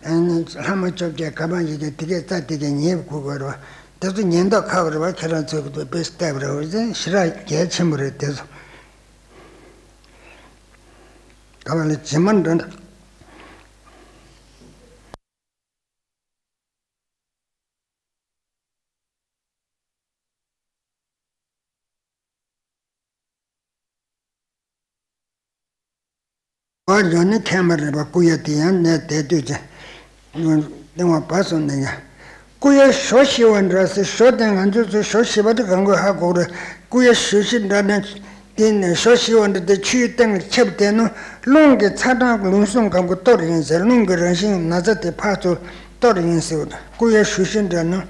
ཨ་ནི་ལྷག་མ་བཅོ་བརྒྱད་ག་མ་ཡིན་ཀྱང་དེ་གའི་རྩ་དེ་གའི་ཉེ་དགོས་དགོས་རེད་བ། དེ་ཚོ་ཉེན་རྟོག་ཁག་རེད་བ། ཁྱེད་རང་ཚོས་ཀྱི་དཔེ་བལྟས་པ་རེད་བ། ཞེ་དྲག་གལ་ཆེན་པོ་རེད་དེ་ཚོ། ག་བ་ལ་བྱེ་མ་འདྲ་འདྲ། བར་ཡོད་ནི་མཁལ་མ་རེད་པ། སྐུ་ཡ་དེ་ཡང་གནས་དེ་དུས་ཀྱི་སྟེང་བ་བར་སོང་ནས་ཡང་། སྐུ་ཡ་ཞོ་ཞི་བ་འདྲ་ཟེར། ཞོ་དེ་ང་ཚོ་ཚོས་ཞོ་ཞི་བ་དེ་གང་དགོས་ཧ་གོ་རེད། སྐུ་ཡ་ཞོ་ཞི་འདྲ་ན། དེ་ནས་ཞོ་ཞི་བ་འདྲ་དེ་ཆུའི་སྟེང་ལ་ཁྱབ་བསྡད་ན་རླུང་གི་ཚ་གྲང་ལུས་ཟུངས་གང་གི་གཏོར་ཡིན་ཟེར། རླུང་གི་རང་བཞིན་ན་ཚ་དེ་ཕར་ཚུར་གཏོར་ཡིན་ཟེར། སྐུ་ཡ་ཞོ་ཞི་འདྲ་ན།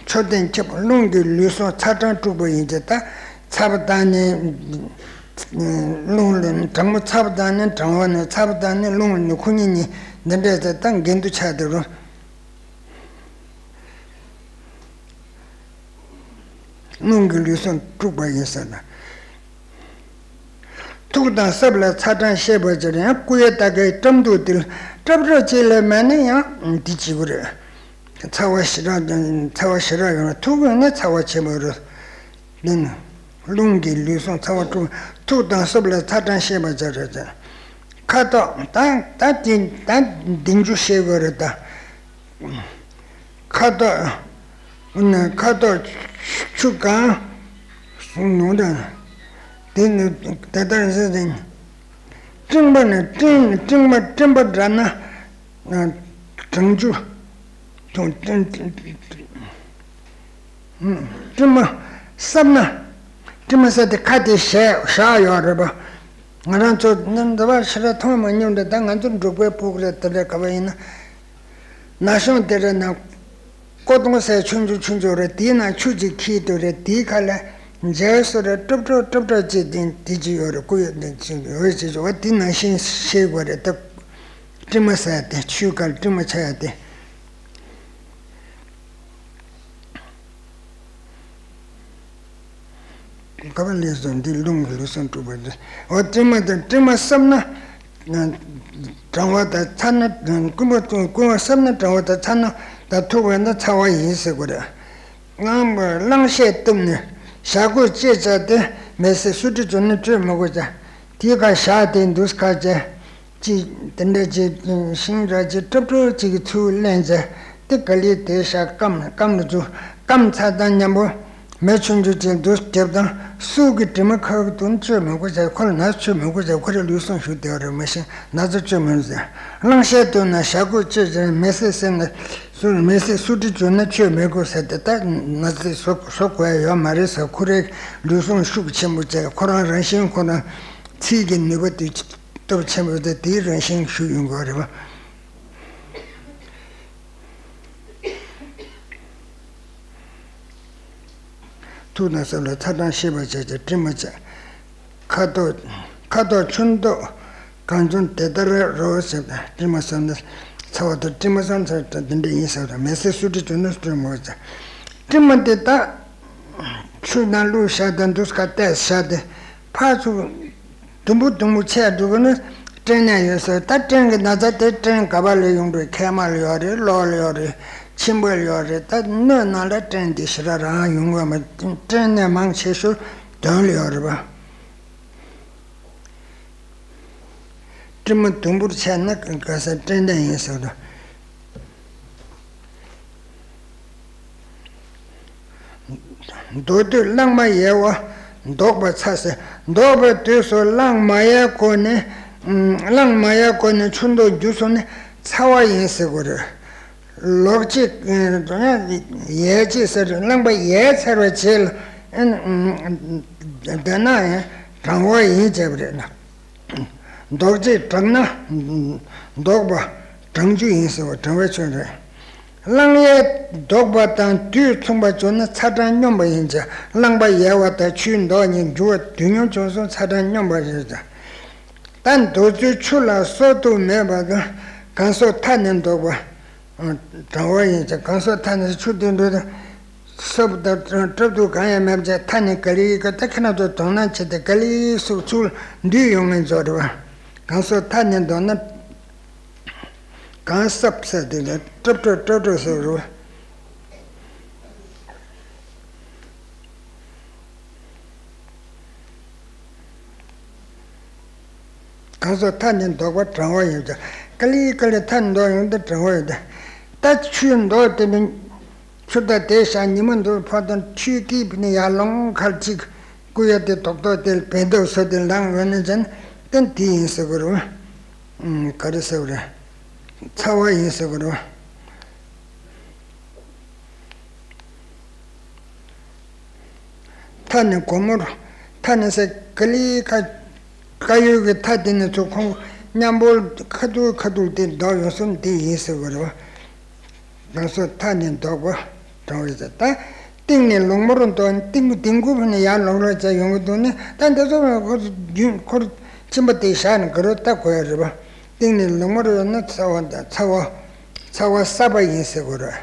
མཆོད་རྟེན་ཁྱབ་རླུང་གི་ལུས་ཟུངས་ཚ་གྲང་དཀྲུག་པ་ཡིན་གྱི། ད་ཚ་བ་དང་ནི་རླུང་ལ་གྲང་མོ། ཚ་བ་དང་ནི་གྲང་བ་ནི། ཚ་བ་དང་ནི་རླུང་ལ་ནི་ཁོ་གཉིས་གཉིས་འདི་འདྲས་ཟེར། ད་འགལ་འདུ་ཆགས་འདུག་རུང་། རླུང་གི་ལུས་ཟུངས་དཀྲུགས་པ་ཡིན་ཟེར་ན། ཐུགས་དང་སྲབ་ལ་ཚ་གྲང་ཤེས་པར་བྱ། ཡང་སྐུ་ཡ་ད་གའི་སྐྲམ་དུ་དེ་ལ་སྲབ་སྲབ་ཅིག་ལས་མེད་ན་ཡང་འདི་བྱེད་དགོས་རེད། ཚ་བ་ཞེ་དྲག་ཚ་བ་ཞེ་དྲག་ཡོང་ན་ཐུགས་ཀྱི་ནི་ཚ་བ་ཆེན་པོ་རེད། ནི་རླུང་གི་ལུས་ཟུངས་ཚ་བ་དཀྲུགས། ཐུགས་དང་སྲབ་ལ་ཚ་གྲང་ཤེས་པར་བྱ་རེད་ཟེར། ཁ་དོག་ད་ད་དེ་ད་འདི་འཇུ་ཤེས་དགོས་རེད་ད། ཁ་དོག་ཁ་དོག་ཆུ་གང་གསུང་ནོ་ད། དེ་ནི་དེ་ལྟར་ཟེར་ཏེ། སྤྲིང་པ་ནི་སྤྲིང་སྤྲིང་པ་སྤྲིན་པ་འདྲ་ན་གྲང་རྒྱུ་དང་། སྤྲིན་སྤྲིན་མ་སྲབ་ན། སྤྲིན་མ་སྲབ་དེ་ཁ་དེ་བཞག་བཞག་ཡོད་རེད་པ། ང་རང་ཚོ་ནི་འདི་བ་ཕྱི་ར་མཐོང་མ་མྱོང་འདྲ། ད་ང་ཚོ་འབྲུག་པའི་ཕྲུ་གུ་རེད། དེ་འདྲ་ག་བ་ཡིན་ན། ན་གཞོན་དེ་རེད་ན། ཀོ་དོང་སའི་ཆུང་ཆུང་ཆུང་ཆུང་རེད། དེའི་ནང་ཆུ་ཅིག་འཁྱིལ་འདུག་རེད། དེའི་ཁ་ལ་འཇའ་སོ་རེ་ཀྲུབ་ཀྲུབ་ཀྲུབ་ཀྲུབ་ཅིག་དེ་དེ་ཅིག་ཡོད་རེད། སྐུ་ཡོད་དེ་ཅིག་ཡོད་ཅིག་ཡོད། དེ་ནང་བཞིན་ཤེས་དགོས་རེད། ད་སྤྲིན་མ་སྲབ་དེ། ཆུའི་ཁ་ལ་སྤྲིན་མ་ཆགས་ཡ་དེ། ག་བ་ལས་སོ་འདི་རླུང་གི་ལུས་ཟུངས་དཀྲུགས་པ་འདི། འོ་སྤྲིན་མ་དང་སྤྲིན་མ་སྲབ་ན་གྲང་བ་དང་ཚ་ན། རྐུན་མ་རྐུན་མ་སྲབ་ན་གྲང་བ་དང་ཚ་ན་དང་ཐུག་པ་ན་ཚ་བ་ཡིན་ཟེར་དགོས་རེད། རླངས་རླངས་ཤེད་གཏུབ་ནས་ཞྭ་གོས་ཅེས་བྱ་སྟེ། མེ་བསྲེགས་སུ་དྲི་བྱུང་ན་བཅོས་མི་དགོས་ཀྱང་། དེའི་ཁ་ཞྭ་དེ་འདུག་ཁ་བྱས། ཅིག་དེ་འདྲ་ཅིག་ཤིང་ར་ཅིག་ཀྲུབ་ཀྲུབ་ཅིག་གི་ཚུལ་ལེན་བྱས་ཏེ། ག་ལེར་དེ་ཞྭ་སྐམ་སྐམ་ལ་བཙུགས། སྐམ་ཚར་དང་མཉམ་པོ་མེ་ཆུང་ཆུང་ཅིག་འདུག་བརྒྱབ་དང་། སྲོག་གི་དྲི་མ་ཁ་ཐུག་བཅོས་མི་དགོས་ཟེར། ཁོ་ལ་ན་ཚ་བཅོས་མི་དགོས་ཟེར། ཁོ་རའི་ལུས་ཟུངས་ཞུགས་བསྡད་པ་རེད། མ་གཞི་ན་ཚ་བཅོས་མི་དགོས་ཟེར། རླངས་ཤེད་གཏུབ་ན་ཞྭ་གོས་ཅེས་བྱ། མེ་བསྲེགས་བསྲེགས་ན་སུ་མེ་བསྲེགས་སུ་དྲི་བྱུང་ན་བཅོས་མི་དགོས་ཟེར་ཏེ། ད་ན་ཚ་བཟོ་བཟོ་དགོས་ཡ་ཡོད་མ་རེད་ཟེར། ཁོ་རའི་ལུས་ཟུངས་ཤུགས་ཆེན་པོ་བྱས། ཁོ་རང་རང་བཞིན་ཁོ་རང་ཚིལ་གྱི་ནུས་པ་དེ་སྟོབས་ཆེན་པོ་དེ་དེའི་རང་བཞིན་ཞུགས་ཡོང་གི་རེད་པ། ཐུགས་དང་སྲོག་ལ་ཚ་གྲང་ཤེས་པར་བྱས་ཏེ། དྲི་མ་བྱས། ཁ་དོག་ཁ་དོག་ཆུ་མདོག་གང་བྱུང་དེ་ལྟར་རོ་ཟེར། དྲི་མ་སོགས་ནི་ཚ་བ་དང་། དྲི་མ་སོགས་ཚ་བ་དང་འདི་འདྲ་ཡིན་ཟེར་བ་དང་། མེ་བསྲེགས་སུ་དྲི་བྱུང་ན་བཅོས་མི་དགོས་ཟེར། དྲི་མ་དེ་དག་ཆུ་ནང་བླུགས་བཞག་དང་འདུག་ཁ་གཏད་བཞག་སྟེ། ཕར་ཚུར་དུམ་བུ་དུམ་བུ་ཆད་འགྲོ་གི་ན་སྐྲན་ནད་ཡོང་ཟེར། ད་སྐྲན་གྱི་ན་ཚ་དེ་སྐྲན་ག་པ་ལ་ཡོང་དགོས། མཁལ་མ་ལ་ཡོད་རེད། གློ་ལ་ཡོད་རེད། མཆིན་པ་ལ་ཡོད་རེད། ད་སྣོད་ནང་ལ་སྐྲན་དེ་ཞེ་དྲག་རང་ཡོང་གི་མ། སྐྲན་ནད་མང་ཆེ་ཤོས་གདོན་ལ་ཡོད་རེད་པ། དྲི་མ་དུམ་བུར་ཆད་ན་ག་ས་སྐྲན་ནད་ཡིན་ཟེར་དོ། མདོ་སྟོད་གླང་མ་ཡལ་བ་ལྡོག་པ་ཚ་ཟེར། ལྡོག་པའི་དུས་སུ་གླང་མ་ཡལ་གོ་ནས། ཨམ། གླང་མ་ཡལ་གོ་ནས་ཆུ་མདོག་འགྱུར་སོང་ན་ཚ་བ་ཡིན་ཟེར་དགོས་རེད། ལོག་ཅིག་ཡལ་ཅིག་ཟེར། གླང་པ་ཡལ་ཚར་བའི་རྗེས་ལ་ཨ་ནི་བསྡད་ན་ཡང་གྲང་བ་ཡིན་བྱས་པ་རེད་ན། ལྡོག་ཅིག་གྲང་ན་ལྡོག་པ་གྲང་རྒྱུ་ཡིན་ཟེར་བ་གྲང་བའི་ཆོས་རེད། གླང་ཡལ་ལྡོག་པ་དང་དུས་མཚུངས་པ་བྱུང་ན་ཚ་གྲང་སྙོམས་པ་ཡིན་ཙང་། གླང་པ་ཡལ་བ་དང་ཆུའི་མདོག་གཉིས་འགྱུར་བ་དུས་མཉམ་བྱུང་སོང་། ཚ་གྲང་སྙོམས་པ་ཡིན་ཙང་། ད་མདོ་ཚུལ་ཆུ་ལ་སོ་བཏུག་མེད་པ་དང་། གང་སོགས་མཐའ་ནི་ལྡོག་པ་གྲང་བ་ཡིན་ཙང་། གང་སོགས་མཐའ་ནི་ཆུ་དེ་འདྲ་དང་། སོབ་དང་ཀྲབ་ཏུ་གང་ཡང་མེད་པ་བྱས། མཐའ་ནི་ག་ལེར་ག་ད་ཁྱེད་རང་ཚོ་དོ་སྣང་བྱས་ཏེ་ག་ལེར་སོགས་ཚུར་འདུས་ཡོང་ངེས་ཚོ་རེད་པ། གང་སོགས་མཐའ་ནི་ལྡོག་ན། གང་སོགས་ས་དེ་ལ་ཀྲབ་ཀྲབ་ཀྲབ་ཀྲབ་སོགས་རེད་པ། གང་སོགས་མཐའ་ནི་ལྡོག་པ་གྲང་བ་ཡིན་ཙང་། ག་ལེར་ག་ལེར་མཐའ་ནི་ལྡོག་ཡོང་དུས་གྲང་བ་ཡིན་ཙང་། ད་ཆུའི་མདོག་དེ་ནི་ཆུ་ཟླ་དེ་ཤར་ཉི་མ་འདུག་ཕོག་དང་། ཆུའི་དཀྱིལ་ནས་ཡར་ལོང་ཁར་ཅིག་སྐུ་ཡ་དེ་རྡོག་རྡོག་དེ་བལ་འདབ་སོ་དེ་ལངས་ཡོང་ནས་ཙང་། ད་དེ་ཡིན་ཟེར་དགོས་རེད་པ། ག་རེ་ཟེར་དགོས་རེད། ཚ་བ་ཡིན་ཟེར་དགོས་རེད་པ། མཐའ་ནི་སྒོར་མོར། མཐའ་ནི་ཟེར་ག་ལེར་ཁ། དཀར་ཡོལ་གྱི་མཐའ་དེ་ནི་ཚུར་ཁོང་མཉམ་པོ་ཁ་ཐུག་ཁ་ཐུག་དེ་ལྡོག་ཡོང་སོང་། དེ་ཡིན་ཟེར་དགོས་རེད་པ། གང་སོགས་མཐའ་ནི་ལྡོག་པ་གྲང་བ་ཡིན་ཟེར། ད་སྟེང་ནས་ལོང་མོར་འདོགས། སྟེང་སྟེང་ཁུག་ནས་ཡར་ལོག་ལོག་བྱས་ཡོང་གི་འདུག་ནི། ད་འདི་ཚོ་ཁོ་རྒྱུན་ཁོར་གཅིན་པ་དེ་བཞག་ནས་ག་རེ་ལྟ་དགོས་ཡ་རེད་པ། སྟེང་ནས་ལོང་མོར་ཡོད་ན་ཚ་བ་དང་ཚ་བ་ཚ་བ་གསར་པ་ཡིན་ཟེར་དགོས་རེད།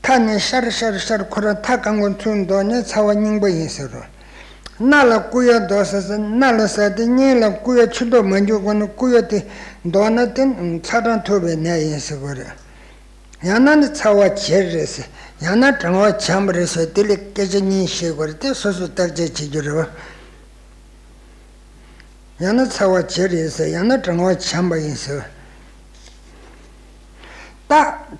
མཐའ་ནས་ཤར་ཤར་ཤར་ཁོ་རང་མཐའ་གང་གོ་ཚུར་འདོགས་ནས་ཚ་བ་རྙིང་པ་ཡིན་ཟེར་རོ། སྣ་ལ་སྐུ་ཡ་འདོགས་ཟེར་ཟེར། སྣ་ལ་ཟེར་དེ་སྙིང་ལ་སྐུ་ཡ་ཆུ་འདོགས་མ་འཇུག་གོང་ནས་སྐུ་ཡ་དེ་འདོགས་ན་དེ་ཚ་གྲང་ཐུབ་པའི་ནད་ཡིན་ཟེར་དགོས་རེད། ཡང་ན་ནི་ཚ་བ་བྱེར་རེད་ཟེར། ཡང་ན་གྲང་བ་བྱམས་པ་རེད་ཟེར། དེ་ལས་སྐད་ཆ་གཉིས་བཤད་དགོས་རེད། དེ་སོ་སོས་བརྟག་དཔྱད་བྱེད་རྒྱུ་རེད་བ། ཡང་ན་ཚ་བ་བྱེར་ཡིན་ཟེར། ཡང་ན་གྲང་བ་བྱམས་པ་ཡིན་ཟེར། ད་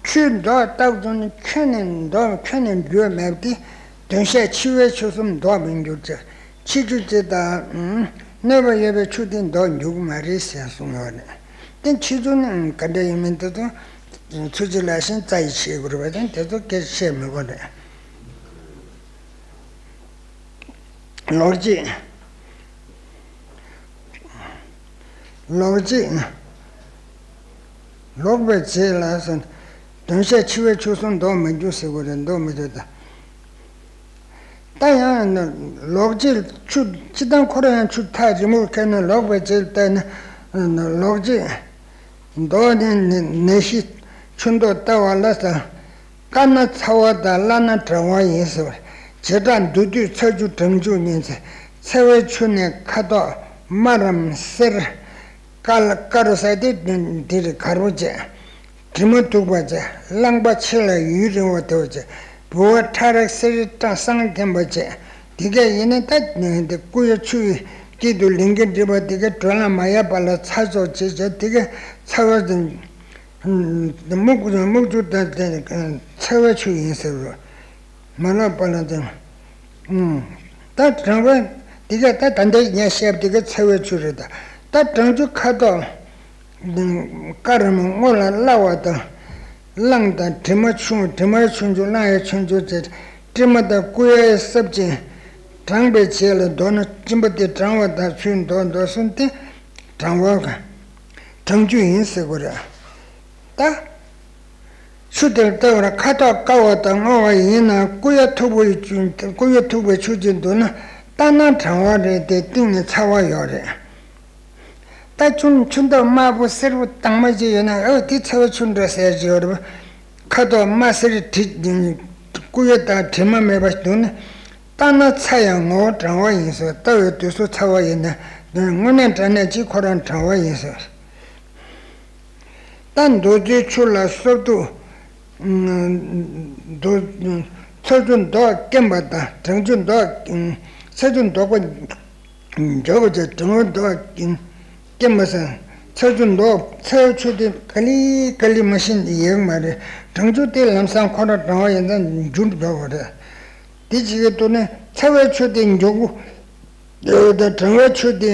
ཆུ་འདོགས་བཏགས་བྱུང་ནས་ཁྱོན་ནས་འདོགས། ཁྱོན་ནས་འགྱུར་མེད་དེ། དོན་བཤད་འཆི་བའི་ཆོས་གསུམ་འདོགས་མི་འགྱུར་ཅིག། ཆུ་ཆུ་ཅིག་དང་གནོད་པ་ཡོད་པའི་ཆུ་དེ་མདོག་འགྱུར་གྱི་མ་རེད་ཟེར་གསུངས་ཡོད་རེད། དེ་ཆུ་ཆུ་ནི་ག་འདྲ་ཡིན་མིན་དེ་ཚོ་ཚུལ་གཅིག་ལ་ཞེན་རྩ་ཡིས་ཤེས་དགོས་རེད་པ། དེ་དེ་ཚོ་སྐད་བཤད་མི་དགོས་རེད། ལོག་ཅིག་ལོག་ཅིག་ལོག་པའི་རྗེས་ལ་སོགས། དོན་བཤད་འཆི་བའི་ཆུ་གསུམ་མདོག་མི་འགྱུར་ཟེར་དགོས་རེད། མདོག་མི་འགྱུར་ད། ད་ཡང་ལོག་ཅིག་ཆུ་སྤྱིར་བཏང་ཁོ་རང་ཡང་ཆུ་ཐག་རིང་མོར་ཁེལ་ནས་ལོག་པའི་རྗེས་ལ་བལྟས་ན། ལོག་ཅིག་མདོག་ནི་ནད་གཞི་ཆུ་མདོག་ལྟ་བ་ལ་ཟེར། དཀར་ན་ཚ་བ་དང་སླ་ན་གྲང་བ་ཡིན་ཟེར་བ། བྱེ་བྲག་མདོར་བསྡུས་ཚ་ཆུ་གྲང་ཆུ་གཉིས་ཟེར། ཚ་བའི་ཆུ་ནི་ཁ་དོག་དམར་རམ་སེར། དཀར་དཀར་རོ་ཟེར་དེ་འདིར་དཀར་པོ་བྱས། དྲི་མ་དུག་པ་བྱས། རླངས་པ་ཆེ་ལ་ཡུན་རིང་བ་དེ་བ་བྱས། ལྦུ་བ་ཁྲ་རག་སེར་སྐྲ་སང་ཐེམ་པ་བྱས། དེ་གས་ཡིན་ན་ད་འདི་སྐུ་ཡ་ཆུ་ཡི་དཀྱིལ་དུ་ལིང་ག་འདྲིས་པ་དེ་གས་དྲོད་ལ་མ་ཡལ་བ་ལ་ཚ་ཆོག་བྱེད་བྱས། དེ་གས་ཚ་བ་དེ། སྨུག་སྨུག་ཆུ་དང་དེ་ཚ་བའི་ཆུ་ཡིན་ཟེར་རོ། མ་ལོག་པ་ལ་དེ། ད་གྲང་བ་དེ་ག་ད་ད་ལྟའི་ངས་བཤད་པ་དེ་ག་ཚ་བའི་ཆུ་རེད་ད། ད་གྲང་ཆུ་ཁ་དོག་དཀར་རམ་སྔོ་ལ་སླ་བ་དང་། རླངས་དང་དྲི་མ་ཆུང་། དྲི་མ་ཆུང་ཆུང་རླངས་ཡང་ཆུང་ཆུང་བྱས། དྲི་མ་དང་སྐུ་ཡ་སྲབ་ཅན། གྲང་བའི་རྗེས་ལ་མདོག་ན་གཅིན་པ་དེ་གྲང་བ་དང་ཆུའི་མདོག་མདོག་གསུམ་དེ་གྲང་བ་གྲང་ཆུ་ཡིན་ཟེར་དགོས་རེད། ད། ཆུ་དེར་ལྟ་བར་ཁ་དོག་དཀར་བ་དང་སྔོ་བ་ཡིན་ན་སྐུ་ཡ་མཐུག་པོའི་ཆུ། སྐུ་ཡ་མཐུག་པའི་ཆུ་ཅིག་འདུག་ན་ལྟ་ན་གྲང་བ་རེད་དེ་སྟེང་ནས་ཚ་བ་ཡོད་རེད། ད་ཆུ་ཆུ་མདོག་དམར་པོ་སེར་པོ་དྭངས་མ་ཅིག་ཡོད་ན་ཨོ་དེ་ཚ་བའི་ཆུ་འདྲ་ཟེར་གྱི་ཡོད་རེད། ཁ་དོག་དམར་སེར་དྲི། སྐུ་ཡ་དང་དྲི་མ་མེད་པ་འདུག་ན་ལྟ་ན་ཚ་ཡང་ངོ་བོ་གྲང་བ་ཡིན་ཟེར། ལྟ་བའི་དུས་སུ་ཚ་བ་ཡིན་ན་དངོས་གནས་དྲང་གནས་ཅིག་ཁོ་རང་གྲང་བ་ཡིན་ཟེར། ད་མདོ་རྩིའི་ཆུ་ལ་སོབ་ཏུ། མདོ། ཚ་ཆུ་མདོག་སྐྱེམས་པ་དང་གྲང་ཆུ་མདོག་ཚ་ཆུ་མདོག་པ་འཇོག་པ་བྱས། གྲང་བ་མདོག་སྐྱེམས་པ་ཟེར། ཚ་ཆུ་མདོག་ཚ་བའི་ཆུ་དེ་ག་ལེ་ག་ལེ་མ་ཤེས་ཡོད་མ་རེད། གྲང་ཆུ་དེ་ལམ་སང་ཁོ་རང་གྲང་བ་ཡིན་ཙང་འགྱུར་འགྲོ་བ་རེད། དེ་བྱེད་ཀྱི་འདུག་ན་ཚ་བའི་ཆུ་དེ་མགྱོགས་པོ། ད་གྲང་བའི་ཆུ་དེ།